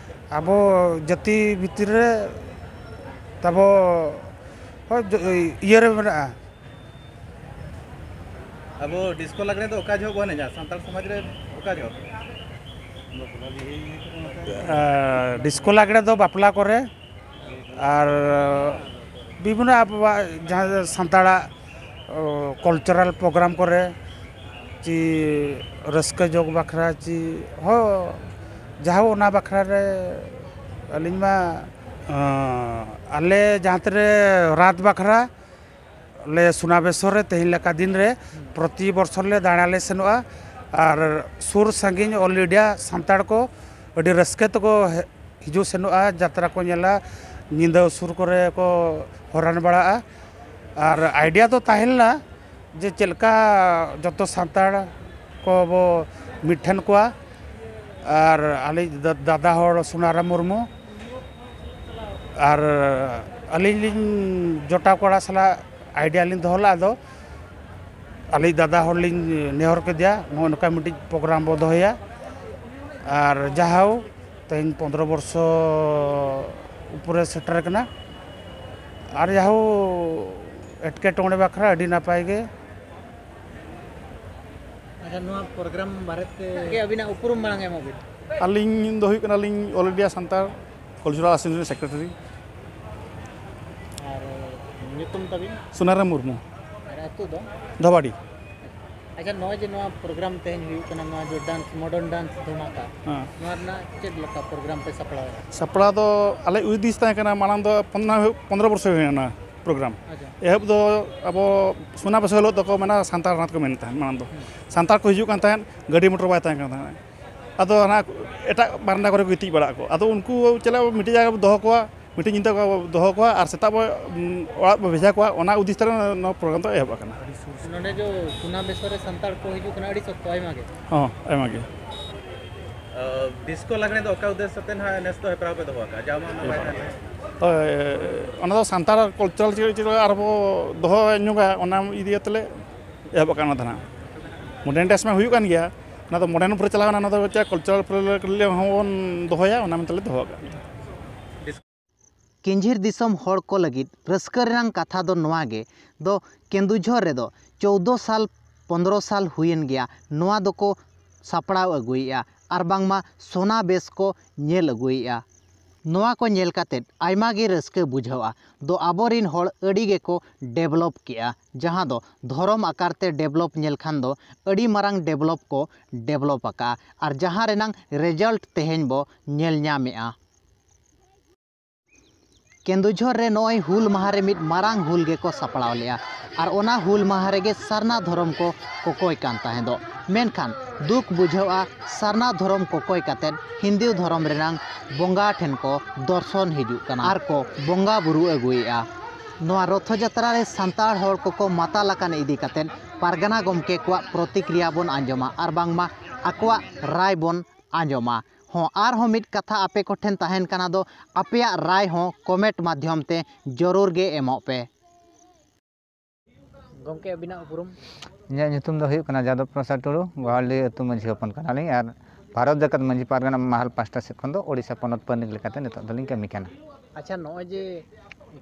ᱟᱵᱚ ᱡᱟᱹᱛᱤ ᱵᱷᱤᱛᱤᱨ ᱨᱮ ᱛᱟᱵᱚ, ᱦᱳᱭ, ᱡᱚ-, ᱤᱭᱟᱹ ᱨᱮ ᱢᱮᱱᱟᱜᱼᱟ᱾ ᱟᱵᱚ ᱰᱤᱥᱠᱳ ᱞᱟᱜᱽᱬᱮ ᱫᱚ ᱚᱠᱟ ᱡᱚᱦᱚᱜ ᱵᱚᱱ ᱮᱱᱮᱡᱟ ᱥᱟᱱᱛᱟᱲ ᱥᱚᱢᱟᱡᱽ ᱨᱮ? ᱚᱠᱟ ᱡᱚᱦᱚᱜ? ᱟᱨ ᱰᱤᱥᱠᱳ ᱞᱟᱜᱽᱬᱮ ᱫᱚ ᱵᱟᱯᱞᱟ ᱠᱚᱨᱮ, ᱟᱨ ᱵᱤᱵᱷᱤᱱᱱᱚ ᱟᱵᱚᱣᱟᱜ ᱡᱟᱦᱟᱸ ᱥᱟᱱᱛᱟᱲᱟᱜ, ᱚ, ᱠᱟᱞᱪᱟᱨᱟᱞ ᱯᱨᱳᱜᱨᱟᱢ ᱠᱚᱨᱮ, ᱪᱮ ᱨᱟᱹᱥᱠᱟᱹ ᱡᱚᱝ ᱵᱟᱠᱷᱨᱟ, ᱪᱮ ᱦᱚᱸ ᱡᱟᱦᱟᱸ ᱚᱱᱟ ᱵᱟᱠᱷᱨᱟ ᱨᱮ ᱟᱹᱞᱤᱧ ᱢᱟ ᱟᱸ, ᱟᱞᱮ ᱡᱟᱦᱟᱸ ᱛᱤᱱᱟᱹᱜ ᱨᱟᱛ ᱵᱟᱠᱷᱨᱟ ᱞᱮ ᱥᱩᱱᱟᱵᱮᱥᱚᱨ ᱨᱮ ᱛᱮᱦᱮᱧ ᱞᱮᱠᱟ ᱫᱤᱱ ᱨᱮ ᱯᱨᱚᱛᱤ ᱵᱚᱨᱥᱚ ᱞᱮ ᱫᱟᱬᱟ ᱞᱮ ᱥᱮᱱᱚᱜᱼᱟ᱾ ᱟᱨ ᱥᱩᱨ ᱥᱟᱺᱜᱤᱧ all India ᱥᱟᱱᱛᱟᱲ ᱠᱚ ᱟᱹᱰᱤ ᱨᱟᱹᱥᱠᱟᱹ ᱛᱮᱠᱚ ᱦᱮ-, ᱦᱤᱡᱩᱜ ᱥᱮᱱᱚᱜᱼᱟ, ᱡᱟᱛᱨᱟ ᱠᱚ ᱧᱮᱞᱟ, ᱧᱤᱫᱟᱹ ᱥᱩᱨ ᱠᱚᱨᱮ ᱠᱚ ᱦᱚᱨᱟᱱ ᱵᱟᱲᱟᱜᱼᱟ᱾ ᱟᱨ idea ᱫᱚ ᱛᱟᱦᱮᱸ ᱞᱮᱱᱟ ᱡᱮ ᱪᱮᱫ ᱞᱮᱠᱟ ᱡᱚᱛᱚ ᱥᱟᱱᱛᱟᱲ ᱠᱚ ᱵᱚ ᱢᱤᱫ ᱴᱷᱮᱱ ᱠᱚᱣᱟ᱾ ᱟᱨ ᱟᱞᱮ ᱫᱟ-, ᱫᱟᱫᱟ ᱦᱚᱲ ᱥᱩᱱᱟᱨᱟᱢ ᱢᱩᱨᱢᱩ ᱟᱨ ᱟᱹᱞᱤᱧ ᱞᱤᱧ ᱡᱚᱴᱟᱣ ᱠᱚᱲᱟ ᱥᱟᱞᱟᱜ idea ᱞᱤᱧ ᱫᱚᱦᱚ ᱞᱮᱫᱼᱟ᱾ ᱟᱫᱚ ᱟᱞᱮ ᱫᱟᱫᱟ ᱦᱚᱲ ᱞᱤᱧ ᱱᱮᱦᱚᱨ ᱠᱮᱫᱮᱭᱟ, ᱱᱚᱜᱼᱚ ᱱᱚᱝᱠᱟ ᱢᱤᱫᱴᱤᱡ program ᱵᱚ ᱫᱚᱦᱚᱭᱟ᱾ ᱟᱨ ᱡᱟᱦᱟᱣ ᱛᱮᱦᱮᱧ ᱯᱚᱱᱫᱽᱨᱚ ᱵᱚᱨᱥᱚ ᱩᱯᱚᱨᱮ ᱥᱮᱴᱮᱨ ᱟᱠᱟᱱᱟ᱾ ᱟᱨ ᱡᱟᱦᱟᱣ ᱮᱴᱠᱮᱴᱚᱬᱮ ᱵᱟᱠᱷᱨᱟ ᱟᱹᱰᱤ ᱱᱟᱯᱟᱭ ᱜᱮ᱾ ᱟᱪᱪᱷᱟ, ᱱᱚᱣᱟ program ᱵᱟᱨᱮᱛᱮ ᱜᱮ ᱟᱹᱵᱤᱱᱟᱜ ᱩᱯᱨᱩᱢ ᱢᱟᱲᱟᱝ ᱮᱢᱚᱜ ᱵᱤᱱ᱾ ᱟᱹᱞᱤᱧ ᱫᱚ ᱦᱩᱭᱩᱜ ᱠᱟᱱᱟᱞᱤᱧ All India Santal Cultural Association secretary᱾ ᱟᱨ ᱧᱩᱛᱩᱢ ᱛᱟᱵᱤᱱ? ᱥᱩᱱᱟᱨᱟᱢ ᱢᱩᱨᱢᱩ᱾ ᱟᱨ ᱟᱹᱛᱩ ᱫᱚ? ᱫᱷᱟᱵᱟᱰᱤ᱾ ᱟᱪᱪᱷᱟ, ᱱᱚᱜᱼᱚᱭ ᱡᱮ ᱱᱚᱣᱟ program ᱛᱮᱦᱮᱧ ᱦᱩᱭᱩᱜ ᱠᱟᱱᱟ, ᱱᱚᱣᱟ ᱡᱮ dance, modern dance ᱫᱷᱟᱢᱟᱠᱟ, ᱦᱮᱸ᱾ ᱱᱚᱣᱟ ᱨᱮᱱᱟᱜ ᱪᱮᱫ ᱞᱮᱠᱟ program ᱯᱮ ᱥᱟᱯᱲᱟᱣ ᱮᱫᱟ? ᱥᱟᱯᱲᱟᱣ ᱫᱚ ᱟᱞᱮ ᱩᱫᱤᱥ ᱛᱟᱦᱮᱸ ᱠᱟᱱᱟ, ᱢᱟᱲᱟᱝ ᱫᱚ ᱯᱚᱱᱫᱽᱨᱚ ᱯᱚᱱᱫᱽᱨᱚ ᱵᱚᱨᱥᱚ ᱦᱩᱭᱱᱟ ᱚᱱᱟ program᱾ ᱟᱪᱪᱷᱟ᱾ ᱮᱦᱚᱵ ᱫᱚ ᱟᱵᱚ ᱥᱩᱱᱟ ᱵᱮᱥᱚ ᱦᱤᱞᱳᱜ ᱫᱚᱠᱚ ᱢᱮᱱᱟ ᱥᱟᱱᱛᱟᱲ ᱨᱟᱛ ᱠᱚ ᱢᱮᱱᱮᱫ ᱛᱟᱦᱮᱸᱫ ᱢᱟᱲᱟᱝ ᱫᱚ᱾ ᱥᱟᱱᱛᱟᱲ ᱠᱚ ᱦᱤᱡᱩᱜ ᱠᱟᱱ ᱛᱟᱦᱮᱸᱫ, ᱜᱟᱹᱰᱤ ᱢᱚᱴᱚᱨ ᱵᱟᱭ ᱛᱟᱦᱮᱸ ᱠᱟᱱ ᱛᱟᱦᱮᱸᱫ᱾ ᱟᱫᱚ ᱚᱱᱟ ᱮᱴᱟᱜ ᱵᱟᱨᱟᱱᱫᱟ ᱠᱚᱨᱮ ᱠᱚ ᱜᱤᱛᱤᱡ ᱵᱟᱲᱟᱜ ᱟᱠᱚ᱾ ᱟᱫᱚ ᱩᱱᱠᱩ ᱪᱮᱫ ᱞᱮᱠᱟ ᱢᱤᱫᱴᱮᱡ ᱡᱟᱭᱜᱟ ᱨᱮ ᱫᱚᱦᱚ ᱠᱚᱣᱟ, ᱢᱤᱫᱴᱮᱡ ᱧᱤᱫᱟᱹ ᱠᱚ ᱫᱚᱦᱚ ᱠᱚᱣᱟ ᱟᱨ ᱥᱮᱛᱟᱜ ᱵᱚ, ᱩᱸ, ᱚᱲᱟᱜ ᱵᱚ ᱵᱷᱮᱡᱟ ᱠᱚᱣᱟ, ᱚᱱᱟ ᱩᱫᱤᱥ ᱛᱮ ᱱᱚᱣᱟ program ᱫᱚ ᱮᱦᱚᱵ ᱟᱠᱟᱱᱟ᱾ ᱱᱚᱰᱮ ᱡᱚ ᱥᱩᱱᱟ ᱵᱮᱥᱚ ᱨᱮ ᱥᱟᱱᱛᱟᱲ ᱠᱚ ᱦᱤᱡᱩᱜ ᱠᱟᱱᱟ ᱟᱹᱰᱤ ᱥᱚᱠᱛᱚ, ᱟᱭᱢᱟ ᱜᱮ᱾ ᱦᱚᱸ, ᱟᱭᱢᱟ ᱜᱮ᱾ ᱰᱤᱥᱠᱳ ᱞᱟᱜᱽᱬᱮ ᱫᱚ ᱚᱠᱟ ᱩᱫᱽᱫᱮᱥᱥᱚ ᱛᱮ ᱱᱟᱦᱟᱜ ᱱᱮᱥ ᱫᱚ ᱦᱮᱯᱨᱟᱣ ᱯᱮ ᱫᱚᱦᱚ ᱟᱠᱟᱫᱼᱟ? ᱡᱟᱣ ᱢᱟ ᱚᱱᱟ ᱵᱟᱭ ᱛᱟᱦᱮᱸ ᱞᱮᱱᱟ᱾ ᱦᱳᱭ, ᱚᱱᱟ ᱫᱚ ᱥᱟᱱᱛᱟᱲ ᱠᱟᱞᱪᱟᱨᱟᱞ ᱪᱮᱫ ᱪᱮᱫ ᱟᱨᱵᱚ ᱫᱚᱦᱚ ᱧᱚᱜᱟ, ᱚᱱᱟ ᱤᱫᱤ ᱠᱟᱛᱮ ᱞᱮ ᱮᱦᱚᱵ ᱟᱠᱟᱫᱼᱟ᱾ ᱚᱱᱟ ᱫᱚ ᱱᱟᱦᱟᱜ ᱢᱚᱰᱟᱨᱱ ᱰᱮᱱᱥ ᱢᱟ ᱦᱩᱭᱩᱜ ᱠᱟᱱ ᱜᱮᱭᱟ, ᱚᱱᱟ ᱫᱚ ᱢᱚᱰᱟᱨᱱ ᱩᱯᱚᱨᱮ ᱪᱟᱞᱟᱣ ᱮᱱᱟ, ᱚᱱᱟ ᱫᱚ ᱪᱮᱫ ᱠᱟᱞᱪᱟᱨᱟᱞ ᱯᱨᱳᱜᱨᱟᱢ ᱦᱚᱸᱵᱚᱱ ᱫᱚᱦᱚᱭᱟ, ᱚᱱᱟ ᱢᱮᱱᱛᱮ ᱞᱮ ᱫᱚᱦᱚ ᱟᱠᱟᱫᱼᱟ᱾ ᱠᱮᱧᱡᱷᱤᱨ ᱫᱤᱥᱚᱢ ᱦᱚᱲ ᱠᱚ ᱞᱟᱹᱜᱤᱫ ᱨᱟᱹᱥᱠᱟᱹ ᱨᱮᱱᱟᱜ ᱠᱟᱛᱷᱟ ᱫᱚ ᱱᱚᱣᱟ ᱜᱮ ᱫᱚ, ᱠᱮᱸᱫᱩᱡᱷᱚᱨ ᱨᱮᱫᱚ ᱪᱳᱣᱫᱚ ᱥᱟᱞ ᱯᱚᱱᱫᱽᱨᱚ ᱥᱟᱞ ᱦᱩᱭᱮᱱ ᱜᱮᱭᱟ, ᱱᱚᱣᱟ ᱫᱚᱠᱚ ᱥᱟᱯᱲᱟᱣ ᱟᱹᱜᱩᱭᱮᱫᱼᱟ ᱟᱨ ᱵᱟᱝᱢᱟ ᱥᱚᱱᱟ ᱵᱮᱥ ᱠᱚ ᱧᱮᱞ ᱟᱹᱜᱩᱭᱮᱫᱼᱟ᱾ ᱱᱚᱣᱟ ᱠᱚ ᱧᱮᱞ ᱠᱟᱛᱮᱫ ᱟᱭᱢᱟ ᱜᱮ ᱨᱟᱹᱥᱠᱟᱹ ᱵᱩᱡᱷᱟᱹᱜᱼᱟ᱾ ᱫᱚ ᱟᱵᱚᱨᱮᱱ ᱦᱚᱲ ᱟᱹᱰᱤ ᱜᱮᱠᱚ ᱰᱮᱵᱷᱞᱚᱯ ᱠᱮᱜᱼᱟ, ᱡᱟᱦᱟᱸ ᱫᱚ ᱫᱷᱚᱨᱚᱢ ᱟᱠᱟᱨ ᱛᱮ ᱰᱮᱵᱷᱞᱚᱯ ᱧᱮᱞ ᱠᱷᱟᱱ ᱫᱚ ᱟᱹᱰᱤ ᱢᱟᱨᱟᱝ ᱰᱮᱵᱷᱞᱚᱯ ᱠᱚ ᱰᱮᱵᱷᱞᱚᱯ ᱟᱠᱟᱜᱼᱟ, ᱟᱨ ᱡᱟᱦᱟᱸ ᱨᱮᱱᱟᱝ ᱨᱮᱡᱟᱞᱴ ᱛᱮᱦᱮᱧ ᱵᱚ ᱧᱮᱞ ᱧᱟᱢᱮᱜᱼᱟ᱾ ᱠᱮᱸᱫᱩᱡᱷᱚᱨ ᱨᱮ ᱱᱚᱜᱼᱚᱭ ᱦᱩᱞ ᱢᱟᱦᱟ ᱨᱮ ᱢᱤᱫ ᱢᱟᱨᱟᱝ ᱦᱩᱞ ᱜᱮᱠᱚ ᱥᱟᱯᱲᱟᱣ ᱞᱮᱫᱼᱟ᱾ ᱟᱨ ᱚᱱᱟ ᱦᱩᱞ ᱢᱟᱦᱟ ᱨᱮᱜᱮ ᱥᱟᱨᱱᱟ ᱫᱷᱚᱨᱚᱢ ᱠᱚ ᱠᱚᱠᱚᱭ ᱠᱟᱱ ᱛᱟᱦᱮᱸᱫᱚᱜ᱾ ᱢᱮᱱᱠᱷᱟᱱ ᱫᱩᱠ ᱵᱩᱡᱷᱟᱹᱜᱼᱟ, ᱥᱟᱨᱱᱟ ᱫᱷᱚᱨᱚᱢ ᱠᱚᱠᱚᱭ ᱠᱟᱛᱮᱫ ᱦᱤᱱᱫᱩ ᱫᱷᱚᱨᱚᱢ ᱨᱮᱱᱟᱝ ᱵᱚᱸᱜᱟ ᱴᱷᱮᱱ ᱠᱚ ᱫᱚᱨᱥᱚᱱ ᱦᱤᱡᱩᱜ ᱠᱟᱱᱟ ᱟᱨ ᱠᱚ ᱵᱚᱸᱜᱟ ᱵᱩᱨᱩ ᱟᱹᱜᱩᱭᱮᱫᱼᱟ᱾ ᱱᱚᱣᱟ ᱨᱚᱛᱷᱚ ᱡᱟᱛᱨᱟ ᱨᱮ ᱥᱟᱱᱛᱟᱲ ᱦᱚᱲ ᱠᱚᱠᱚ ᱢᱟᱛᱟᱞ ᱟᱠᱟᱱ ᱤᱫᱤ ᱠᱟᱛᱮᱫ ᱯᱟᱨᱜᱟᱱᱟ ᱜᱚᱢᱠᱮ ᱠᱚᱣᱟᱜ ᱯᱨᱚᱛᱤᱠᱨᱤᱭᱟ ᱵᱚᱱ ᱟᱸᱡᱚᱢᱟ ᱟᱨ ᱵᱟᱝᱢᱟ ᱟᱠᱚᱣᱟᱜ ᱨᱟᱭ ᱵᱚᱱ ᱟᱸᱡᱚᱢᱟ᱾ ᱦᱚᱸ, ᱟᱨᱦᱚᱸ ᱢᱤᱫ ᱠᱟᱛᱷᱟ ᱟᱯᱮ ᱠᱚᱴᱷᱮᱱ ᱛᱟᱦᱮᱱ ᱠᱟᱱᱟ ᱫᱚ, ᱟᱯᱮᱭᱟᱜ ᱨᱟᱭ ᱦᱚᱸ ᱠᱚᱢᱮᱱᱴ ᱢᱟᱫᱽᱫᱷᱚᱢ ᱛᱮ ᱡᱚᱨᱩᱨ ᱜᱮ ᱮᱢᱚᱜ ᱯᱮ᱾ ᱜᱚᱢᱠᱮ, ᱟᱹᱵᱤᱱᱟᱜ ᱩᱯᱨᱩᱢ? ᱤᱧᱟᱹᱜ ᱧᱩᱛᱩᱢ ᱫᱚ ᱦᱩᱭᱩᱜ ᱠᱟᱱᱟ ᱡᱟᱫᱚᱵ ᱯᱨᱚᱥᱟᱫᱽ ᱴᱩᱰᱩ, ᱜᱳᱦᱟᱞᱰᱤ ᱟᱹᱛᱩ ᱢᱟᱹᱡᱷᱤ ᱦᱚᱯᱚᱱ ᱠᱟᱱᱟᱞᱤᱧ᱾ ᱟᱨ ᱵᱷᱟᱨᱚᱛ ᱡᱟᱠᱟᱛ ᱢᱟᱹᱡᱷᱤ ᱯᱟᱨᱜᱟᱱᱟ ᱢᱟᱦᱟᱞ ᱯᱟᱥᱴᱟ ᱥᱮᱫ ᱠᱷᱚᱱ ᱫᱚ ᱳᱰᱤᱥᱟ ᱯᱚᱱᱚᱛ ᱯᱟᱹᱨᱱᱤᱠ ᱞᱮᱠᱟᱛᱮ ᱱᱤᱛᱚᱜ ᱫᱚᱞᱤᱧ ᱠᱟᱹᱢᱤ ᱠᱟᱱᱟ᱾ ᱟᱪᱪᱷᱟ, ᱱᱚᱜᱼᱚᱭ ᱡᱮ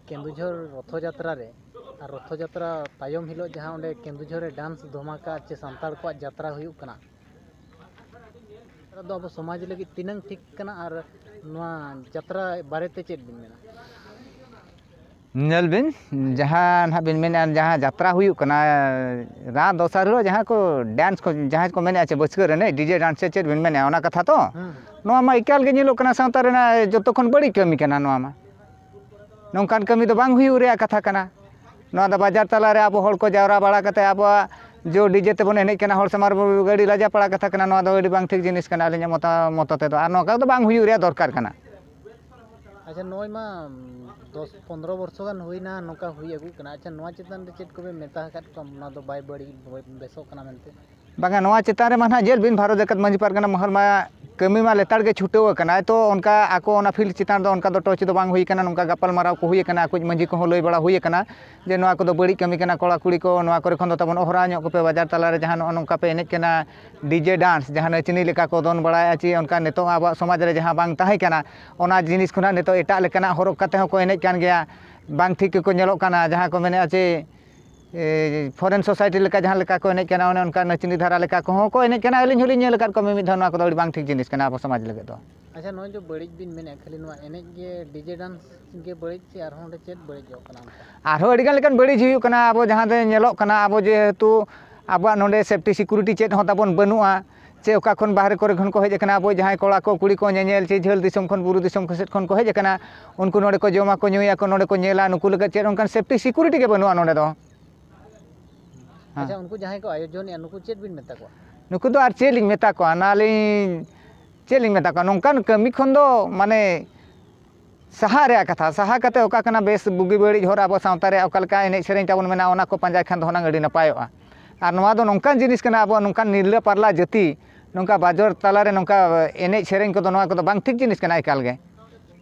ᱠᱮᱸᱫᱩᱡᱷᱚᱨ ᱨᱚᱛᱷᱚ ᱡᱟᱛᱨᱟ ᱨᱮ ᱟᱨ ᱨᱚᱛᱷᱚ ᱡᱟᱛᱨᱟ ᱛᱟᱭᱚᱢ ᱦᱤᱞᱳᱜ ᱡᱟᱦᱟᱸ ᱚᱸᱰᱮ ᱠᱮᱸᱫᱩᱡᱷᱚᱨ ᱨᱮ ᱰᱟᱱᱥ ᱫᱷᱚᱢᱟᱠᱟ ᱪᱮ ᱥᱟᱱᱛᱟᱲ ᱠᱚᱣᱟᱜ ᱡᱟᱛᱨᱟ ᱦᱩᱭᱩᱜ ᱠᱟᱱᱟ, ᱱᱚᱣᱟ ᱫᱚ ᱟᱵᱚ ᱥᱚᱢᱟᱡᱽ ᱞᱟᱹᱜᱤᱫ ᱛᱤᱱᱟᱹᱝ ᱴᱷᱤᱠ ᱠᱟᱱᱟ ᱟᱨ ᱱᱚᱣᱟ ᱡᱟᱛᱨᱟ ᱵᱟᱨᱮᱛᱮ ᱪᱮᱫ ᱵᱤᱱ ᱢᱮᱱᱟ? ᱧᱮᱞ ᱵᱤᱱ, ᱡᱟᱦᱟᱸ ᱱᱟᱦᱟᱜ ᱵᱤᱱ ᱢᱮᱱᱮᱫᱼᱟ, ᱡᱟᱦᱟᱸ ᱡᱟᱛᱨᱟ ᱦᱩᱭᱩᱜ ᱠᱟᱱᱟ, ᱨᱟᱛ ᱫᱚᱥᱟᱨ ᱦᱤᱞᱳᱜ ᱡᱟᱦᱟᱸ ᱠᱚ ᱰᱮᱱᱥ ᱠᱚ, ᱡᱟᱦᱟᱸᱭ ᱠᱚ ᱢᱮᱱᱮᱫᱼᱟ ᱪᱮ ᱵᱟᱹᱥᱠᱟᱹ ᱨᱮ ᱮᱱᱮᱡ, ᱰᱤᱡᱮ ᱰᱟᱱᱥ ᱥᱮ ᱪᱮᱫ ᱵᱤᱱ ᱢᱮᱱᱮᱫᱼᱟ, ᱚᱱᱟ ᱠᱟᱛᱷᱟ ᱛᱚ? ᱦᱩᱸ᱾ ᱱᱚᱣᱟ ᱢᱟ ᱮᱠᱟᱞ ᱜᱮ ᱧᱮᱞᱚᱜ ᱠᱟᱱᱟ ᱥᱟᱶᱛᱟ ᱨᱮᱱᱟᱜ ᱡᱚᱛᱚ ᱠᱷᱚᱱ ᱵᱟᱹᱲᱤᱡ ᱠᱟᱹᱢᱤ ᱠᱟᱱᱟ᱾ ᱱᱚᱣᱟ ᱢᱟ ᱱᱚᱝᱠᱟᱱ ᱠᱟᱹᱢᱤ ᱫᱚ ᱵᱟᱝ ᱦᱩᱭᱩᱜ ᱨᱮᱭᱟᱜ ᱠᱟᱛᱷᱟ ᱠᱟᱱᱟ᱾ ᱱᱚᱣᱟ ᱫᱚ ᱵᱟᱡᱟᱨ ᱛᱟᱞᱟᱨᱮ ᱟᱵᱚ ᱦᱚᱲ ᱠᱚ ᱡᱟᱣᱨᱟ ᱵᱟᱲᱟ ᱠᱟᱛᱮ ᱟᱵᱚᱣᱟᱜ ᱡᱮ ᱰᱤᱡᱮ ᱛᱮᱵᱚᱱ ᱮᱱᱮᱡ ᱠᱟᱱᱟ, ᱦᱚᱲ ᱥᱟᱢᱟᱝ ᱨᱮᱵᱚᱱ, ᱟᱹᱰᱤ ᱞᱟᱡᱟ ᱯᱟᱲᱟ ᱠᱟᱛᱷᱟ ᱠᱟᱱᱟ᱾ ᱱᱚᱣᱟ ᱫᱚ ᱟᱹᱰᱤ ᱵᱟᱝ ᱴᱷᱤᱠ ᱡᱤᱱᱤᱥ ᱠᱟᱱᱟ, ᱟᱹᱞᱤᱧᱟᱜ ᱢᱚᱛᱟ-, ᱢᱚᱛᱚ ᱛᱮᱫᱚ᱾ ᱟᱨ ᱱᱚᱝᱠᱟ ᱫᱚ ᱵᱟᱝ ᱦᱩᱭᱩᱜ ᱨᱮᱭᱟᱜ ᱫᱚᱨᱠᱟᱨ ᱠᱟᱱᱟ᱾ ᱟᱪᱪᱷᱟ, ᱱᱚᱜᱼᱚᱭ ᱢᱟ, ᱩᱢ, ᱫᱚᱥ ᱯᱚᱱᱫᱽᱨᱚ ᱵᱚᱨᱥᱚ ᱜᱟᱱ ᱦᱩᱭᱱᱟ ᱱᱚᱝᱠᱟ ᱦᱩᱭ ᱟᱹᱜᱩᱜ ᱠᱟᱱᱟ᱾ ᱟᱪᱪᱷᱟ, ᱱᱚᱣᱟ ᱪᱮᱛᱟᱱ ᱨᱮ ᱪᱮᱫ ᱠᱚᱵᱮ ᱢᱮᱛᱟ ᱟᱠᱟᱫ ᱠᱚᱣᱟ, ᱱᱚᱣᱟ ᱫᱚ ᱵᱟᱭ ᱵᱟᱹᱲᱤᱡ, ᱵᱟᱭ ᱵᱮᱥᱚᱜ ᱠᱟᱱᱟ ᱢᱮᱱᱛᱮ? ᱵᱟᱝᱟ, ᱱᱚᱣᱟ ᱪᱮᱛᱟᱱ ᱨᱮᱢᱟ ᱱᱟᱦᱟᱜ ᱧᱮᱞ ᱵᱤᱱ, ᱵᱷᱟᱨᱚᱛ ᱡᱟᱠᱟᱛ ᱢᱟᱹᱡᱷᱤ ᱯᱟᱨᱜᱟᱱᱟ ᱢᱚᱦᱚᱞ ᱢᱟ ᱠᱟᱹᱢᱤ ᱢᱟ ᱞᱮᱛᱟᱲ ᱜᱮ ᱪᱷᱩᱴᱟᱹᱣ ᱟᱠᱟᱱᱟᱭ᱾ ᱛᱚ, ᱚᱱᱠᱟ ᱟᱠᱚ ᱚᱱᱟ ᱯᱷᱤᱞᱰ ᱪᱮᱛᱟᱱ ᱨᱮᱫᱚ ᱚᱱᱠᱟ ᱫᱚ ᱴᱚᱪ ᱫᱚ ᱵᱟᱝ ᱦᱩᱭ ᱟᱠᱟᱱᱟ᱾ ᱱᱚᱝᱠᱟ ᱜᱟᱯᱟᱞ ᱢᱟᱨᱟᱣ ᱠᱚ ᱦᱩᱭ ᱟᱠᱟᱱᱟ, ᱟᱠᱚ ᱢᱟᱹᱡᱷᱤ ᱠᱚᱦᱚᱸ ᱞᱟᱹᱭ ᱵᱟᱲᱟ ᱦᱩᱭ ᱟᱠᱟᱱᱟ ᱡᱮ ᱱᱚᱣᱟ ᱠᱚᱫᱚ ᱵᱟᱹᱲᱤᱡ ᱠᱟᱹᱢᱤ ᱠᱟᱱᱟ, ᱠᱚᱲᱟ ᱠᱩᱲᱤ ᱠᱚ ᱱᱚᱣᱟ ᱠᱚᱨᱮ ᱠᱷᱚᱱ ᱫᱚ ᱛᱟᱵᱚᱱ ᱚᱦᱨᱟ ᱧᱚᱜ ᱠᱚᱯᱮ, ᱵᱟᱡᱟᱨ ᱛᱟᱞᱟᱨᱮ ᱡᱟᱦᱟᱸ ᱱᱚᱜᱼᱚ ᱱᱚᱝᱠᱟ ᱯᱮ ᱮᱱᱮᱡ ᱠᱟᱱᱟ, ᱰᱤᱡᱮ ᱰᱟᱱᱥ, ᱡᱟᱦᱟᱸ ᱱᱟᱹᱪᱱᱤ ᱞᱮᱠᱟ ᱠᱚ ᱫᱚᱱ ᱵᱟᱲᱟᱭᱮᱫᱼᱟ, ᱪᱮ ᱚᱱᱠᱟ ᱱᱤᱛᱚᱜ ᱟᱵᱚᱣᱟᱜ ᱥᱚᱢᱟᱡᱽ ᱨᱮ ᱡᱟᱦᱟᱸ ᱵᱟᱝ ᱛᱟᱦᱮᱸ ᱠᱟᱱᱟ, ᱚᱱᱟ ᱡᱤᱱᱤᱥ ᱠᱷᱚᱱᱟᱜ ᱱᱤᱛᱚᱜ ᱮᱴᱟᱜ ᱞᱮᱠᱟᱱᱟᱜ ᱦᱚᱨᱚᱜ ᱠᱟᱛᱮ ᱦᱚᱸᱠᱚ ᱮᱱᱮᱡ ᱠᱟᱱ ᱜᱮᱭᱟ, ᱵᱟᱝ ᱴᱷᱤᱠ ᱜᱮᱠᱚ ᱧᱮᱞᱚᱜ ᱠᱟᱱᱟ᱾ ᱡᱟᱦᱟᱸ ᱠᱚ ᱢᱮᱱᱮᱫᱼᱟ ᱪᱮ, ᱮ, ᱯᱷᱚᱨᱮᱱ ᱥᱳᱥᱟᱭᱴᱤ ᱞᱮᱠᱟ ᱡᱟᱦᱟᱸ ᱞᱮᱠᱟ ᱠᱚ ᱮᱱᱮᱡ ᱠᱟᱱᱟ, ᱚᱱᱮ ᱚᱱᱠᱟ ᱱᱟᱹᱪᱱᱤ ᱫᱷᱟᱨᱟ ᱞᱮᱠᱟ ᱠᱚᱦᱚᱸ ᱠᱚ ᱮᱱᱮᱡ ᱠᱟᱱᱟ᱾ ᱟᱹᱞᱤᱧ ᱦᱚᱸᱞᱤᱧ ᱧᱮᱞ ᱟᱠᱟᱫ ᱠᱚᱣᱟ, ᱢᱤᱢᱤᱫ ᱫᱷᱟᱣ ᱱᱚᱣᱟ ᱠᱚᱫᱚ ᱟᱹᱰᱤ ᱵᱟᱝ ᱴᱷᱤᱠ ᱡᱤᱱᱤᱥ ᱠᱟᱱᱟ ᱟᱵᱚ ᱥᱚᱢᱟᱡᱽ ᱞᱟᱹᱜᱤᱫ ᱫᱚ᱾ ᱟᱪᱪᱷᱟ, ᱱᱚᱜᱼᱚᱭ ᱡᱮ ᱵᱟᱹᱲᱤᱡ ᱵᱤᱱ ᱢᱮᱱᱮᱫᱼᱟ, ᱠᱷᱟᱹᱞᱤ ᱱᱚᱣᱟ ᱮᱱᱮᱡ ᱜᱮ ᱰᱤᱡᱮ ᱰᱟᱱᱥ ᱜᱮ ᱵᱟᱹᱲᱤᱡ, ᱪᱮ ᱟᱨᱦᱚᱸ ᱚᱸᱰᱮ ᱪᱮᱫ ᱵᱟᱹᱲᱤᱡᱚᱜ ᱠᱟᱱᱟ ᱚᱱᱠᱟ? ᱟᱨᱦᱚᱸ ᱟᱹᱰᱤ ᱜᱟᱱ ᱞᱮᱠᱟᱱ ᱵᱟᱹᱲᱤᱡ ᱦᱩᱭᱩᱜ ᱠᱟᱱᱟ᱾ ᱟᱵᱚ ᱡᱟᱦᱟᱸ ᱫᱚ ᱧᱮᱞᱚᱜ ᱠᱟᱱᱟ, ᱟᱵᱚ ᱡᱮᱦᱮᱛᱩ ᱟᱵᱚᱣᱟᱜ ᱱᱚᱰᱮ ᱥᱮᱯᱴᱤ ᱥᱤᱠᱩᱨᱤᱴᱤ ᱪᱮᱫ ᱦᱚᱸ ᱛᱟᱵᱚᱱ ᱵᱟᱹᱱᱩᱜᱼᱟ, ᱪᱮ ᱚᱠᱟ ᱠᱷᱚᱱ ᱵᱟᱦᱨᱮ ᱠᱚᱨᱮ ᱠᱷᱚᱱ ᱠᱚ ᱦᱮᱡ ᱟᱠᱟᱱᱟ, ᱟᱵᱚ ᱡᱟᱦᱟᱸᱭ ᱠᱚᱲᱟ ᱠᱚ ᱠᱩᱲᱤ ᱠᱚ ᱧᱮᱧᱮᱞ ᱪᱮ ᱡᱷᱟᱹᱞ ᱫᱤᱥᱚᱢ ᱠᱷᱚᱱ ᱵᱩᱨᱩ ᱫᱤᱥᱚᱢ ᱠᱚ ᱥᱮᱫ ᱠᱷᱚᱱ ᱠᱚ ᱦᱮᱡ ᱟᱠᱟᱱᱟ, ᱩᱱᱠᱩ ᱱᱚᱰᱮ ᱠᱚ ᱡᱚᱢᱟ ᱠᱚ ᱧᱩᱭᱟ ᱠᱚ, ᱱᱚᱰᱮ ᱠᱚ ᱧᱮᱞᱟ, ᱱᱩᱠᱩ ᱞᱟᱹᱜᱤᱫ ᱪᱮᱫ ᱚᱱᱠᱟᱱ safety security ᱜᱮ ᱵᱟᱹᱱᱩᱜᱼᱟ ᱱᱚᱰᱮ ᱫᱚ᱾ ᱦᱮᱸ᱾ ᱟᱪᱪᱷᱟ, ᱩᱱᱠᱩ ᱡᱟᱦᱟᱸᱭ ᱠᱚ ᱟᱭᱳᱡᱚᱱᱮᱜᱼᱟ, ᱱᱩᱠᱩ ᱪᱮᱫ ᱵᱤᱱ ᱢᱮᱛᱟ ᱠᱚᱣᱟ? ᱱᱩᱠᱩ ᱫᱚ ᱟᱨ ᱪᱮᱫ ᱞᱤᱧ ᱢᱮᱛᱟ ᱠᱚᱣᱟ, ᱚᱱᱟᱞᱤᱧ ᱪᱮᱫ ᱞᱤᱧ ᱢᱮᱛᱟ ᱠᱚᱣᱟ, ᱱᱚᱝᱠᱟᱱ ᱠᱟᱹᱢᱤ ᱠᱷᱚᱱ ᱫᱚ ᱢᱟᱱᱮ ᱥᱟᱦᱟᱜ ᱨᱮᱭᱟᱜ ᱠᱟᱛᱷᱟ, ᱥᱟᱦᱟ ᱠᱟᱛᱮ ᱚᱠᱟ ᱠᱟᱱᱟ ᱵᱮᱥ ᱵᱩᱜᱤ ᱵᱟᱹᱲᱤᱡ ᱦᱚᱨ, ᱟᱵᱚ ᱥᱟᱶᱛᱟ ᱨᱮᱭᱟᱜ ᱚᱠᱟ ᱞᱮᱠᱟ ᱮᱱᱮᱡ ᱥᱮᱨᱮᱧ ᱛᱟᱵᱚᱱ ᱢᱮᱱᱟᱜᱼᱟ, ᱚᱱᱟ ᱠᱚ ᱯᱟᱸᱡᱟᱭ ᱠᱷᱟᱱ ᱫᱚ ᱦᱩᱱᱟᱹᱝ ᱟᱹᱰᱤ ᱱᱟᱯᱟᱭᱚᱜᱼᱟ᱾ ᱟᱨ ᱱᱚᱣᱟ ᱫᱚ ᱱᱚᱝᱠᱟᱱ ᱡᱤᱱᱤᱥ ᱠᱟᱱᱟ, ᱟᱵᱚᱣᱟᱜ ᱱᱚᱝᱠᱟᱱ ᱱᱤᱨᱞᱟᱹ ᱯᱟᱨᱞᱟ ᱡᱟᱹᱛᱤ ᱱᱚᱝᱠᱟ ᱵᱟᱡᱟᱨ ᱛᱟᱞᱟᱨᱮ ᱱᱚᱝᱠᱟ ᱮᱱᱮᱡ ᱥᱮᱨᱮᱧ ᱠᱚᱫᱚ, ᱱᱚᱣᱟ ᱠᱚᱫᱚ ᱵᱟᱝ ᱴᱷᱤᱠ ᱡᱤᱱᱤᱥ ᱠᱟᱱᱟ ᱮᱠᱟᱞ ᱜᱮ᱾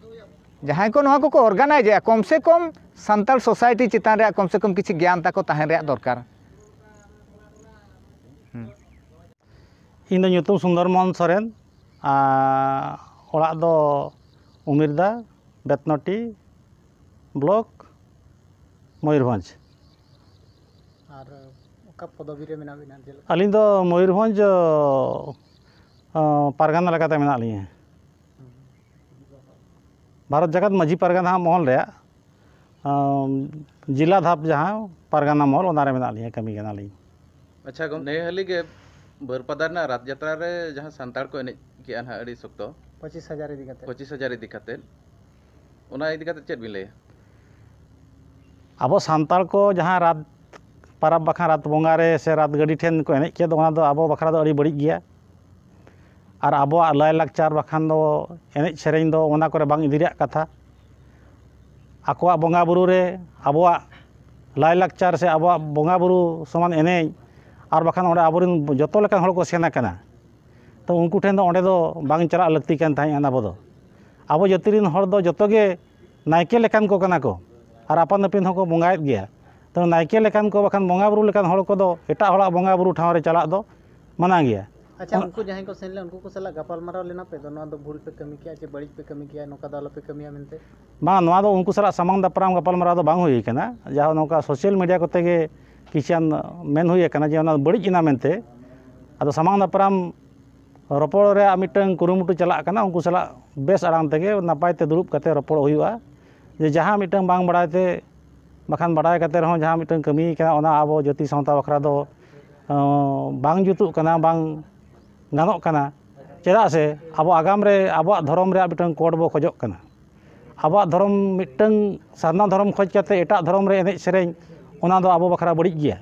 ᱡᱟᱦᱟᱸᱭ ᱠᱚ ᱱᱚᱣᱟ ᱠᱚᱠᱚ organizeᱮᱜᱼᱟ, ᱠᱚᱢ ᱥᱮ ᱠᱚᱢ ᱥᱟᱱᱛᱟᱲ society ᱪᱮᱛᱟᱱ ᱨᱮᱭᱟᱜ ᱠᱚᱢ ᱥᱮ ᱠᱚᱢ ᱠᱤᱪᱷᱩ ᱜᱮᱭᱟᱱ ᱛᱟᱠᱚ ᱛᱟᱦᱮᱱ ᱨᱮᱭᱟᱜ ᱫᱚᱨᱠᱟᱨ᱾ ᱦᱩᱸ᱾ ᱤᱧ ᱫᱚ ᱧᱩᱛᱩᱢ ᱥᱩᱱᱫᱚᱨ ᱢᱳᱦᱚᱱ ᱥᱚᱨᱮᱱ, ᱟᱨ ᱚᱲᱟᱜ ᱫᱚ ᱩᱢᱤᱨᱫᱟ, ᱵᱮᱛᱱᱚᱴᱤ block, ᱢᱚᱭᱩᱨᱵᱷᱚᱸᱡᱽ᱾ ᱟᱨ ᱚᱠᱟ ᱯᱚᱫᱚᱵᱤ ᱨᱮ ᱢᱮᱱᱟᱜ ᱵᱤᱱᱟ? ᱪᱮᱫ ᱞᱮᱠᱟ? ᱟᱹᱞᱤᱧ ᱫᱚ ᱢᱚᱭᱩᱨᱵᱷᱚᱸᱡᱽ, ᱚ, ᱯᱟᱨᱜᱟᱱᱟ ᱞᱮᱠᱟᱛᱮ ᱢᱮᱱᱟᱜ ᱞᱤᱧᱟᱹ᱾ ᱵᱷᱟᱨᱚᱛ ᱡᱟᱠᱟᱛ ᱢᱟᱹᱡᱷᱤ ᱯᱟᱨᱜᱟᱱᱟ ᱢᱚᱦᱚᱞ ᱨᱮᱭᱟᱜ, ᱟᱢ, ᱡᱮᱞᱟ ᱫᱷᱟᱯ ᱡᱟᱦᱟᱸ ᱯᱟᱨᱜᱟᱱᱟ ᱢᱚᱦᱚᱞ, ᱚᱱᱟ ᱨᱮ ᱢᱮᱱᱟᱜ ᱞᱤᱧᱟᱹ, ᱠᱟᱹᱢᱤ ᱠᱟᱱᱟᱞᱤᱧ᱾ ᱟᱪᱪᱷᱟ ᱜᱚᱢᱠᱮ, ᱱᱮ ᱦᱟᱹᱞᱤ ᱜᱮ ᱵᱟᱹᱨᱯᱟᱫᱟ ᱨᱮᱱᱟᱜ ᱨᱟᱛ ᱡᱟᱛᱨᱟ ᱨᱮ ᱡᱟᱦᱟᱸ ᱥᱟᱱᱛᱟᱲ ᱠᱚ ᱮᱱᱮᱡ ᱠᱮᱜᱼᱟ ᱱᱟᱦᱟᱜ ᱟᱹᱰᱤ ᱥᱚᱠᱛᱚ, ᱯᱚᱸᱪᱤᱥ ᱦᱟᱡᱟᱨ ᱤᱫᱤ ᱠᱟᱛᱮ᱾ ᱯᱚᱸᱪᱤᱥ ᱦᱟᱡᱟᱨ ᱤᱫᱤ ᱠᱟᱛᱮ, ᱚᱱᱟ ᱤᱫᱤ ᱠᱟᱛᱮ ᱪᱮᱫ ᱵᱤᱱ ᱞᱟᱹᱭᱟ? ᱟᱵᱚ ᱥᱟᱱᱛᱟᱲ ᱠᱚ ᱡᱟᱦᱟᱸ ᱨᱟᱛ ᱯᱟᱨᱟᱵᱽ ᱵᱟᱠᱷᱟᱱ ᱨᱟᱛ ᱵᱚᱸᱜᱟ ᱨᱮ ᱥᱮ ᱨᱟᱛ ᱜᱟᱹᱰᱤ ᱴᱷᱮᱱ ᱠᱚ ᱮᱱᱮᱡ ᱠᱮᱫ ᱫᱚ, ᱚᱱᱟ ᱫᱚ ᱟᱵᱚ ᱵᱟᱠᱷᱨᱟ ᱫᱚ ᱟᱹᱰᱤ ᱵᱟᱹᱲᱤᱡ ᱜᱮᱭᱟ᱾ ᱟᱨ ᱟᱵᱚᱣᱟᱜ ᱞᱟᱭᱼᱞᱟᱠᱪᱟᱨ ᱵᱟᱠᱷᱟᱱ ᱫᱚ ᱮᱱᱮᱡ ᱥᱮᱨᱮᱧ ᱫᱚ ᱚᱱᱟ ᱠᱚᱨᱮ ᱵᱟᱝ ᱤᱫᱤ ᱨᱮᱭᱟᱜ ᱠᱟᱛᱷᱟ᱾ ᱟᱠᱚᱣᱟᱜ ᱵᱚᱸᱜᱟ ᱵᱩᱨᱩ ᱨᱮ ᱟᱵᱚᱣᱟᱜ ᱞᱟᱭᱼᱞᱟᱠᱪᱟᱨ ᱥᱮ ᱟᱵᱚᱣᱟᱜ ᱵᱚᱸᱜᱟ ᱵᱩᱨᱩ ᱥᱚᱢᱟᱱ ᱮᱱᱮᱡ, ᱟᱨ ᱵᱟᱠᱷᱟᱱ ᱚᱸᱰᱮ ᱟᱵᱚᱨᱮᱱ ᱡᱚᱛᱚ ᱞᱮᱠᱟᱱ ᱦᱚᱲ ᱠᱚ ᱥᱮᱱ ᱟᱠᱟᱱᱟ, ᱛᱚ ᱩᱱᱠᱩ ᱴᱷᱮᱱ ᱫᱚ ᱚᱸᱰᱮ ᱫᱚ ᱵᱟᱝ ᱪᱟᱞᱟᱜ ᱞᱟᱹᱠᱛᱤ ᱠᱟᱱ ᱛᱟᱦᱮᱸᱫ ᱟᱵᱚ ᱫᱚ᱾ ᱟᱵᱚ ᱡᱟᱹᱛᱤ ᱨᱮᱱ ᱦᱚᱲ ᱫᱚ ᱡᱚᱛᱚ ᱜᱮ ᱱᱟᱭᱠᱮ ᱞᱮᱠᱟᱱ ᱠᱚ ᱠᱟᱱᱟ ᱠᱚ, ᱟᱨ ᱟᱯᱟᱱ ᱟᱹᱯᱤᱱ ᱦᱚᱸᱠᱚ ᱵᱚᱸᱜᱟᱭᱮᱫ ᱜᱮᱭᱟ᱾ ᱛᱚ ᱱᱟᱭᱠᱮ ᱞᱮᱠᱟᱱ ᱠᱚ ᱵᱟᱠᱷᱟᱱ ᱵᱚᱸᱜᱟ ᱵᱩᱨᱩ ᱞᱮᱠᱟᱱ ᱦᱚᱲ ᱠᱚᱫᱚ ᱮᱴᱟᱜ ᱦᱚᱲᱟᱜ ᱵᱚᱸᱜᱟ ᱵᱩᱨᱩ ᱴᱷᱟᱶ ᱨᱮ ᱪᱟᱞᱟᱜ ᱫᱚ ᱢᱟᱱᱟ ᱜᱮᱭᱟ᱾ ᱟᱪᱪᱷᱟ, ᱚᱱ- ᱩᱱᱠᱩ ᱡᱟᱦᱟᱸᱭ ᱠᱚ ᱥᱮᱱ ᱞᱮᱱ, ᱩᱱᱠᱩ ᱠᱚ ᱥᱟᱞᱟᱜ ᱜᱟᱯᱟᱞᱢᱟᱨᱟᱣ ᱞᱮᱱᱟ ᱯᱮ ᱛᱚ, ᱱᱚᱣᱟ ᱫᱚ ᱵᱷᱩᱞ ᱯᱮ ᱠᱟᱹᱢᱤ ᱠᱮᱜᱼᱟ ᱪᱮ ᱵᱟᱹᱲᱤᱡ ᱯᱮ ᱠᱟᱹᱢᱤ ᱠᱮᱜᱼᱟ, ᱱᱚᱝᱠᱟ ᱫᱚ ᱟᱞᱚᱯᱮ ᱠᱟᱹᱢᱤᱭᱟ ᱢᱮᱱᱛᱮ? ᱵᱟᱝ, ᱱᱚᱣᱟ ᱫᱚ ᱩᱱᱠᱩ ᱥᱟᱞᱟᱜ ᱥᱟᱢᱟᱝ ᱫᱟᱯᱨᱟᱢ ᱜᱟᱯᱟᱞᱢᱟᱨᱟᱣ ᱫᱚ ᱵᱟᱝ ᱦᱩᱭ ᱠᱟᱱᱟ᱾ ᱡᱟᱦᱟᱸ ᱱᱚᱝᱠᱟ social media ᱠᱚᱛᱮ ᱜᱮ ᱠᱤᱪᱷᱩᱜᱟᱱ ᱢᱮᱱ ᱦᱩᱭ ᱟᱠᱟᱱᱟ ᱡᱮ ᱚᱱᱟ ᱵᱟᱹᱲᱤᱡ ᱮᱱᱟ ᱢᱮᱱᱛᱮ᱾ ᱟᱫᱚ ᱥᱟᱢᱟᱝ ᱫᱟᱯᱨᱟᱢ ᱨᱚᱯᱚᱲ ᱨᱮᱭᱟᱜ ᱢᱤᱫᱴᱟᱝ ᱠᱩᱨᱩᱢᱩᱴᱩ ᱪᱟᱞᱟᱜ ᱠᱟᱱᱟ, ᱩᱱᱠᱩ ᱥᱟᱞᱟᱜ ᱵᱮᱥ ᱟᱲᱟᱝ ᱛᱮᱜᱮ ᱱᱟᱯᱟᱭ ᱛᱮ ᱫᱩᱲᱩᱵ ᱠᱟᱛᱮ ᱨᱚᱯᱚᱲ ᱦᱩᱭᱩᱜᱼᱟ᱾ ᱡᱮ ᱡᱟᱦᱟᱸ ᱢᱤᱫᱴᱟᱝ ᱵᱟᱝ ᱵᱟᱲᱟᱭ ᱛᱮ ᱵᱟᱠᱷᱟᱱ ᱵᱟᱲᱟᱭ ᱠᱟᱛᱮ ᱨᱮᱦᱚᱸ ᱡᱟᱦᱟᱸ ᱢᱤᱫᱴᱟᱝ ᱠᱟᱹᱢᱤ ᱠᱟᱱᱟ, ᱚᱱᱟ ᱟᱵᱚ ᱡᱟᱹᱛᱤ ᱥᱟᱶᱛᱟ ᱵᱟᱠᱷᱨᱟ ᱫᱚ, ᱚᱸ, ᱵᱟᱝ ᱡᱩᱛᱩᱜ ᱠᱟᱱᱟ, ᱵᱟᱝ ᱜᱟᱱᱚᱜ ᱠᱟᱱᱟ᱾ ᱪᱮᱫᱟᱜ ᱥᱮ ᱟᱵᱚ ᱟᱜᱟᱢ ᱨᱮ ᱟᱵᱚᱣᱟᱜ ᱫᱷᱚᱨᱚᱢ ᱨᱮᱭᱟᱜ ᱢᱤᱫᱴᱟᱝ ᱠᱳᱰ ᱵᱚ ᱠᱷᱚᱡᱚᱜ ᱠᱟᱱᱟ᱾ ᱟᱵᱚᱣᱟᱜ ᱫᱷᱚᱨᱚᱢ, ᱢᱤᱫᱴᱟᱝ ᱥᱟᱨᱱᱟ ᱫᱷᱚᱨᱚᱢ ᱠᱷᱚᱡᱽ ᱠᱟᱛᱮ ᱮᱴᱟᱜ ᱫᱷᱚᱨᱚᱢ ᱨᱮ ᱮᱱᱮᱡ ᱥᱮᱨᱮᱧ, ᱚᱱᱟ ᱫᱚ ᱟᱵᱚ ᱵᱟᱠᱷᱨᱟ ᱵᱟᱹᱲᱤᱡ ᱜᱮᱭᱟ᱾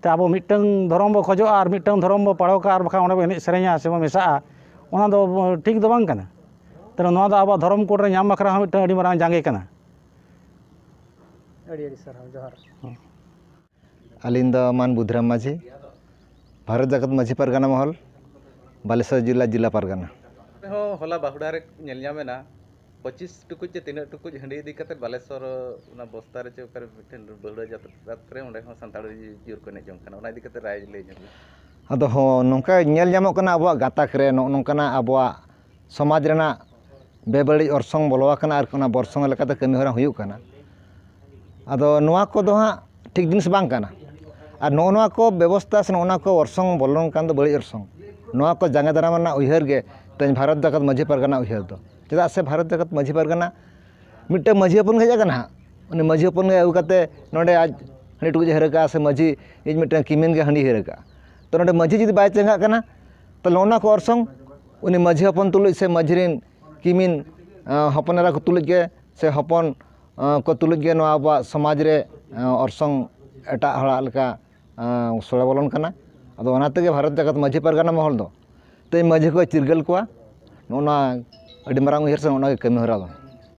ᱛᱮ ᱟᱵᱚ ᱢᱤᱫᱴᱟᱝ ᱫᱷᱚᱨᱚᱢ ᱵᱚ ᱠᱷᱚᱡᱚᱜᱼᱟ ᱟᱨ ᱢᱤᱫᱴᱟᱝ ᱫᱷᱚᱨᱚᱢ ᱵᱚ ᱯᱟᱲᱚᱠᱟ ᱟᱨ ᱵᱟᱠᱷᱟᱱ ᱚᱸᱰᱮ ᱵᱚ ᱮᱱᱮᱡ ᱥᱮᱨᱮᱧᱟ ᱥᱮ ᱵᱚ ᱢᱮᱥᱟᱜᱼᱟ, ᱚᱱᱟ ᱫᱚ ᱴᱷᱤᱠ ᱫᱚ ᱵᱟᱝ ᱠᱟᱱᱟ᱾ ᱛᱟᱦᱞᱮ ᱱᱚᱣᱟ ᱫᱚ ᱟᱵᱚᱣᱟᱜ ᱫᱷᱚᱨᱚᱢ ᱠᱳᱰ ᱨᱮ ᱧᱟᱢ ᱵᱟᱠᱷᱨᱟ ᱦᱚᱸ ᱢᱤᱫᱴᱟᱝ ᱟᱹᱰᱤ ᱢᱟᱨᱟᱝ ᱡᱟᱸᱜᱮ ᱠᱟᱱᱟ᱾ ᱟᱹᱰᱤ ᱟᱹᱰᱤ ᱥᱟᱨᱦᱟᱣ, ᱡᱚᱦᱟᱨ᱾ ᱟᱹᱞᱤᱧ ᱫᱚ ᱢᱟᱱ ᱵᱩᱫᱷᱨᱟᱢ ᱢᱟᱹᱡᱷᱤ, ᱵᱷᱟᱨᱚᱛ ᱡᱟᱠᱟᱛ ᱢᱟᱹᱡᱷᱤ ᱯᱟᱨᱜᱟᱱᱟ ᱢᱚᱦᱚᱞ, ᱵᱟᱞᱮᱥᱚᱨ ᱡᱤᱞᱟ, ᱡᱤᱞᱟ ᱯᱟᱨᱜᱟᱱᱟ᱾ ᱦᱚᱸ ᱦᱚᱞᱟ ᱵᱟᱹᱦᱩᱰᱟᱝ ᱨᱮ ᱧᱮᱞ ᱧᱟᱢ ᱮᱱᱟ, ᱯᱚᱸᱪᱤᱥ ᱴᱩᱠᱩᱡ ᱪᱮ ᱛᱤᱱᱟᱹᱜ ᱴᱩᱠᱩᱡ ᱦᱟᱺᱰᱤ ᱤᱫᱤ ᱠᱟᱛᱮ ᱵᱟᱞᱮᱥᱚᱨ ᱚᱱᱟ ᱵᱚᱥᱛᱟ ᱨᱮ ᱪᱮ ᱚᱠᱟᱨᱮ ᱢᱤᱫᱴᱮᱱ ᱵᱟᱹᱦᱩᱲᱟ ᱡᱟᱛᱨᱟ ᱨᱮ ᱚᱸᱰᱮ ᱦᱚᱸ ᱥᱟᱱᱛᱟᱲ ᱡᱳᱨ ᱠᱚ ᱮᱱᱮᱡ ᱡᱚᱝ ᱠᱟᱱᱟ, ᱚᱱᱟ ᱤᱫᱤ ᱠᱟᱛᱮ ᱨᱟᱭ ᱞᱟᱹᱭ ᱧᱚᱜ ᱢᱮ᱾ ᱟᱫᱚ ᱦᱚᱸ ᱱᱚᱝᱠᱟ ᱧᱮᱞ ᱧᱟᱢᱚᱜ ᱠᱟᱱᱟ, ᱟᱵᱚᱣᱟᱜ ᱜᱟᱛᱟᱠ ᱨᱮ ᱱᱚᱜᱼᱚ ᱱᱚᱝᱠᱟᱱᱟᱜ ᱟᱵᱚᱣᱟᱜ ᱥᱚᱢᱟᱡᱽ ᱨᱮᱱᱟᱜ ᱵᱮᱵᱟᱹᱲᱤᱡ ᱚᱨᱥᱚᱝ ᱵᱚᱞᱚ ᱟᱠᱟᱱᱟ ᱟᱨ ᱚᱱᱟ ᱵᱚᱨᱥᱚᱝ ᱞᱮᱠᱟᱛᱮ ᱠᱟᱹᱢᱤ ᱦᱚᱨᱟ ᱦᱩᱭᱩᱜ ᱠᱟᱱᱟ᱾ ᱟᱫᱚ ᱱᱚᱣᱟ ᱠᱚᱫᱚ ᱦᱟᱸᱜ ᱴᱷᱤᱠ ᱡᱤᱱᱤᱥ ᱵᱟᱝ ᱠᱟᱱᱟ᱾ ᱟᱨ ᱱᱚᱜᱼᱚ ᱱᱚᱣᱟ ᱠᱚ ᱵᱮᱵᱚᱥᱛᱟ ᱥᱮ ᱱᱚᱜᱼᱚ ᱱᱚᱣᱟ ᱠᱚ ᱚᱨᱥᱚᱝ ᱵᱚᱞᱚᱱ ᱠᱟᱱ ᱫᱚ ᱵᱟᱹᱲᱤᱡ ᱚᱨᱥᱚᱝ, ᱱᱚᱣᱟ ᱠᱚ ᱡᱟᱸᱜᱮ ᱫᱟᱨᱟᱢ ᱨᱮᱱᱟᱜ ᱩᱭᱦᱟᱹᱨ ᱜᱮ ᱛᱮᱦᱮᱧ ᱵᱷᱟᱨᱚᱛ ᱡᱟᱠᱟᱛ ᱢᱟᱹᱡᱷᱤ ᱯᱟᱨᱜᱟᱱᱟ ᱩᱭᱦᱟᱹᱨ ᱫᱚ᱾ ᱪᱮᱫᱟᱜ ᱥᱮ ᱵᱷᱟᱨᱚᱛ ᱡᱟᱠᱟᱛ ᱢᱟᱹᱡᱷᱤ ᱯᱟᱨᱜᱟᱱᱟ ᱢᱤᱫᱴᱟᱝ ᱢᱟᱹᱡᱷᱤ ᱦᱚᱯᱚᱱ ᱜᱮ ᱦᱮᱡ ᱟᱠᱟᱱᱟ ᱦᱟᱸᱜ, ᱩᱱᱤ ᱢᱟᱹᱡᱷᱤ ᱦᱚᱯᱚᱱ ᱜᱮ ᱟᱹᱜᱩ ᱠᱟᱛᱮ ᱱᱚᱰᱮ ᱟᱡ ᱦᱟᱺᱰᱤ ᱴᱩᱠᱩᱡ ᱮ ᱦᱟᱹᱨ ᱟᱠᱟᱫᱼᱟ ᱥᱮ ᱢᱟᱹᱡᱷᱤ ᱤᱡ ᱢᱤᱫᱴᱟᱝ ᱠᱤᱢᱤᱱ ᱜᱮ ᱦᱟᱺᱰᱤ ᱦᱟᱹᱨ ᱟᱠᱟᱫᱼᱟ᱾ ᱛᱚ ᱱᱚᱰᱮ ᱢᱟᱹᱡᱷᱤ ᱡᱩᱫᱤ ᱵᱟᱭ ᱪᱮᱸᱜᱷᱟᱜ ᱠᱟᱱᱟ, ᱛᱟᱦᱞᱮ ᱚᱱᱟ ᱠᱚ ᱚᱨᱥᱚᱝ ᱩᱱᱤ ᱢᱟᱹᱡᱷᱤ ᱦᱚᱯᱚᱱ ᱛᱩᱞᱩᱡ ᱥᱮ ᱢᱟᱹᱡᱷᱤ ᱨᱮᱱ ᱠᱤᱢᱤᱱ, ᱟᱸ, ᱦᱚᱯᱚᱱ ᱮᱨᱟ ᱠᱚ ᱛᱩᱞᱩᱡ ᱜᱮ ᱥᱮ ᱦᱚᱯᱚᱱ, ᱟᱸ, ᱠᱚ ᱛᱩᱞᱩᱡ ᱜᱮ ᱱᱚᱣᱟ ᱟᱵᱚᱣᱟᱜ ᱥᱚᱢᱟᱡᱽ ᱨᱮ, ᱟᱸ, ᱚᱨᱥᱚᱝ ᱮᱴᱟᱜ ᱦᱚᱲᱟᱜ ᱞᱮᱠᱟ, ᱟᱸ, ᱥᱚᱲᱮ ᱵᱚᱞᱚᱱ ᱠᱟᱱᱟ᱾ ᱟᱫᱚ ᱚᱱᱟ ᱛᱮᱜᱮ ᱵᱷᱟᱨᱚᱛ ᱡᱟᱠᱟᱛ ᱢᱟᱹᱡᱷᱤ ᱯᱟᱨᱜᱟᱱᱟ ᱢᱚᱦᱚᱞ ᱫᱚ ᱛᱮᱦᱮᱧ ᱢᱟᱹᱡᱷᱤ ᱠᱚ ᱪᱤᱨᱜᱟᱹᱞ ᱠᱚᱣᱟ, ᱱᱚᱜᱼᱚ ᱱᱚᱣᱟ ᱟᱹᱰᱤ ᱢᱟᱨᱟᱝ ᱩᱭᱦᱟᱹᱨ ᱥᱮ ᱱᱚᱜᱼᱚ ᱱᱚᱣᱟ ᱜᱮ ᱠᱟᱹᱢᱤ ᱦᱚᱨᱟ ᱫᱚ᱾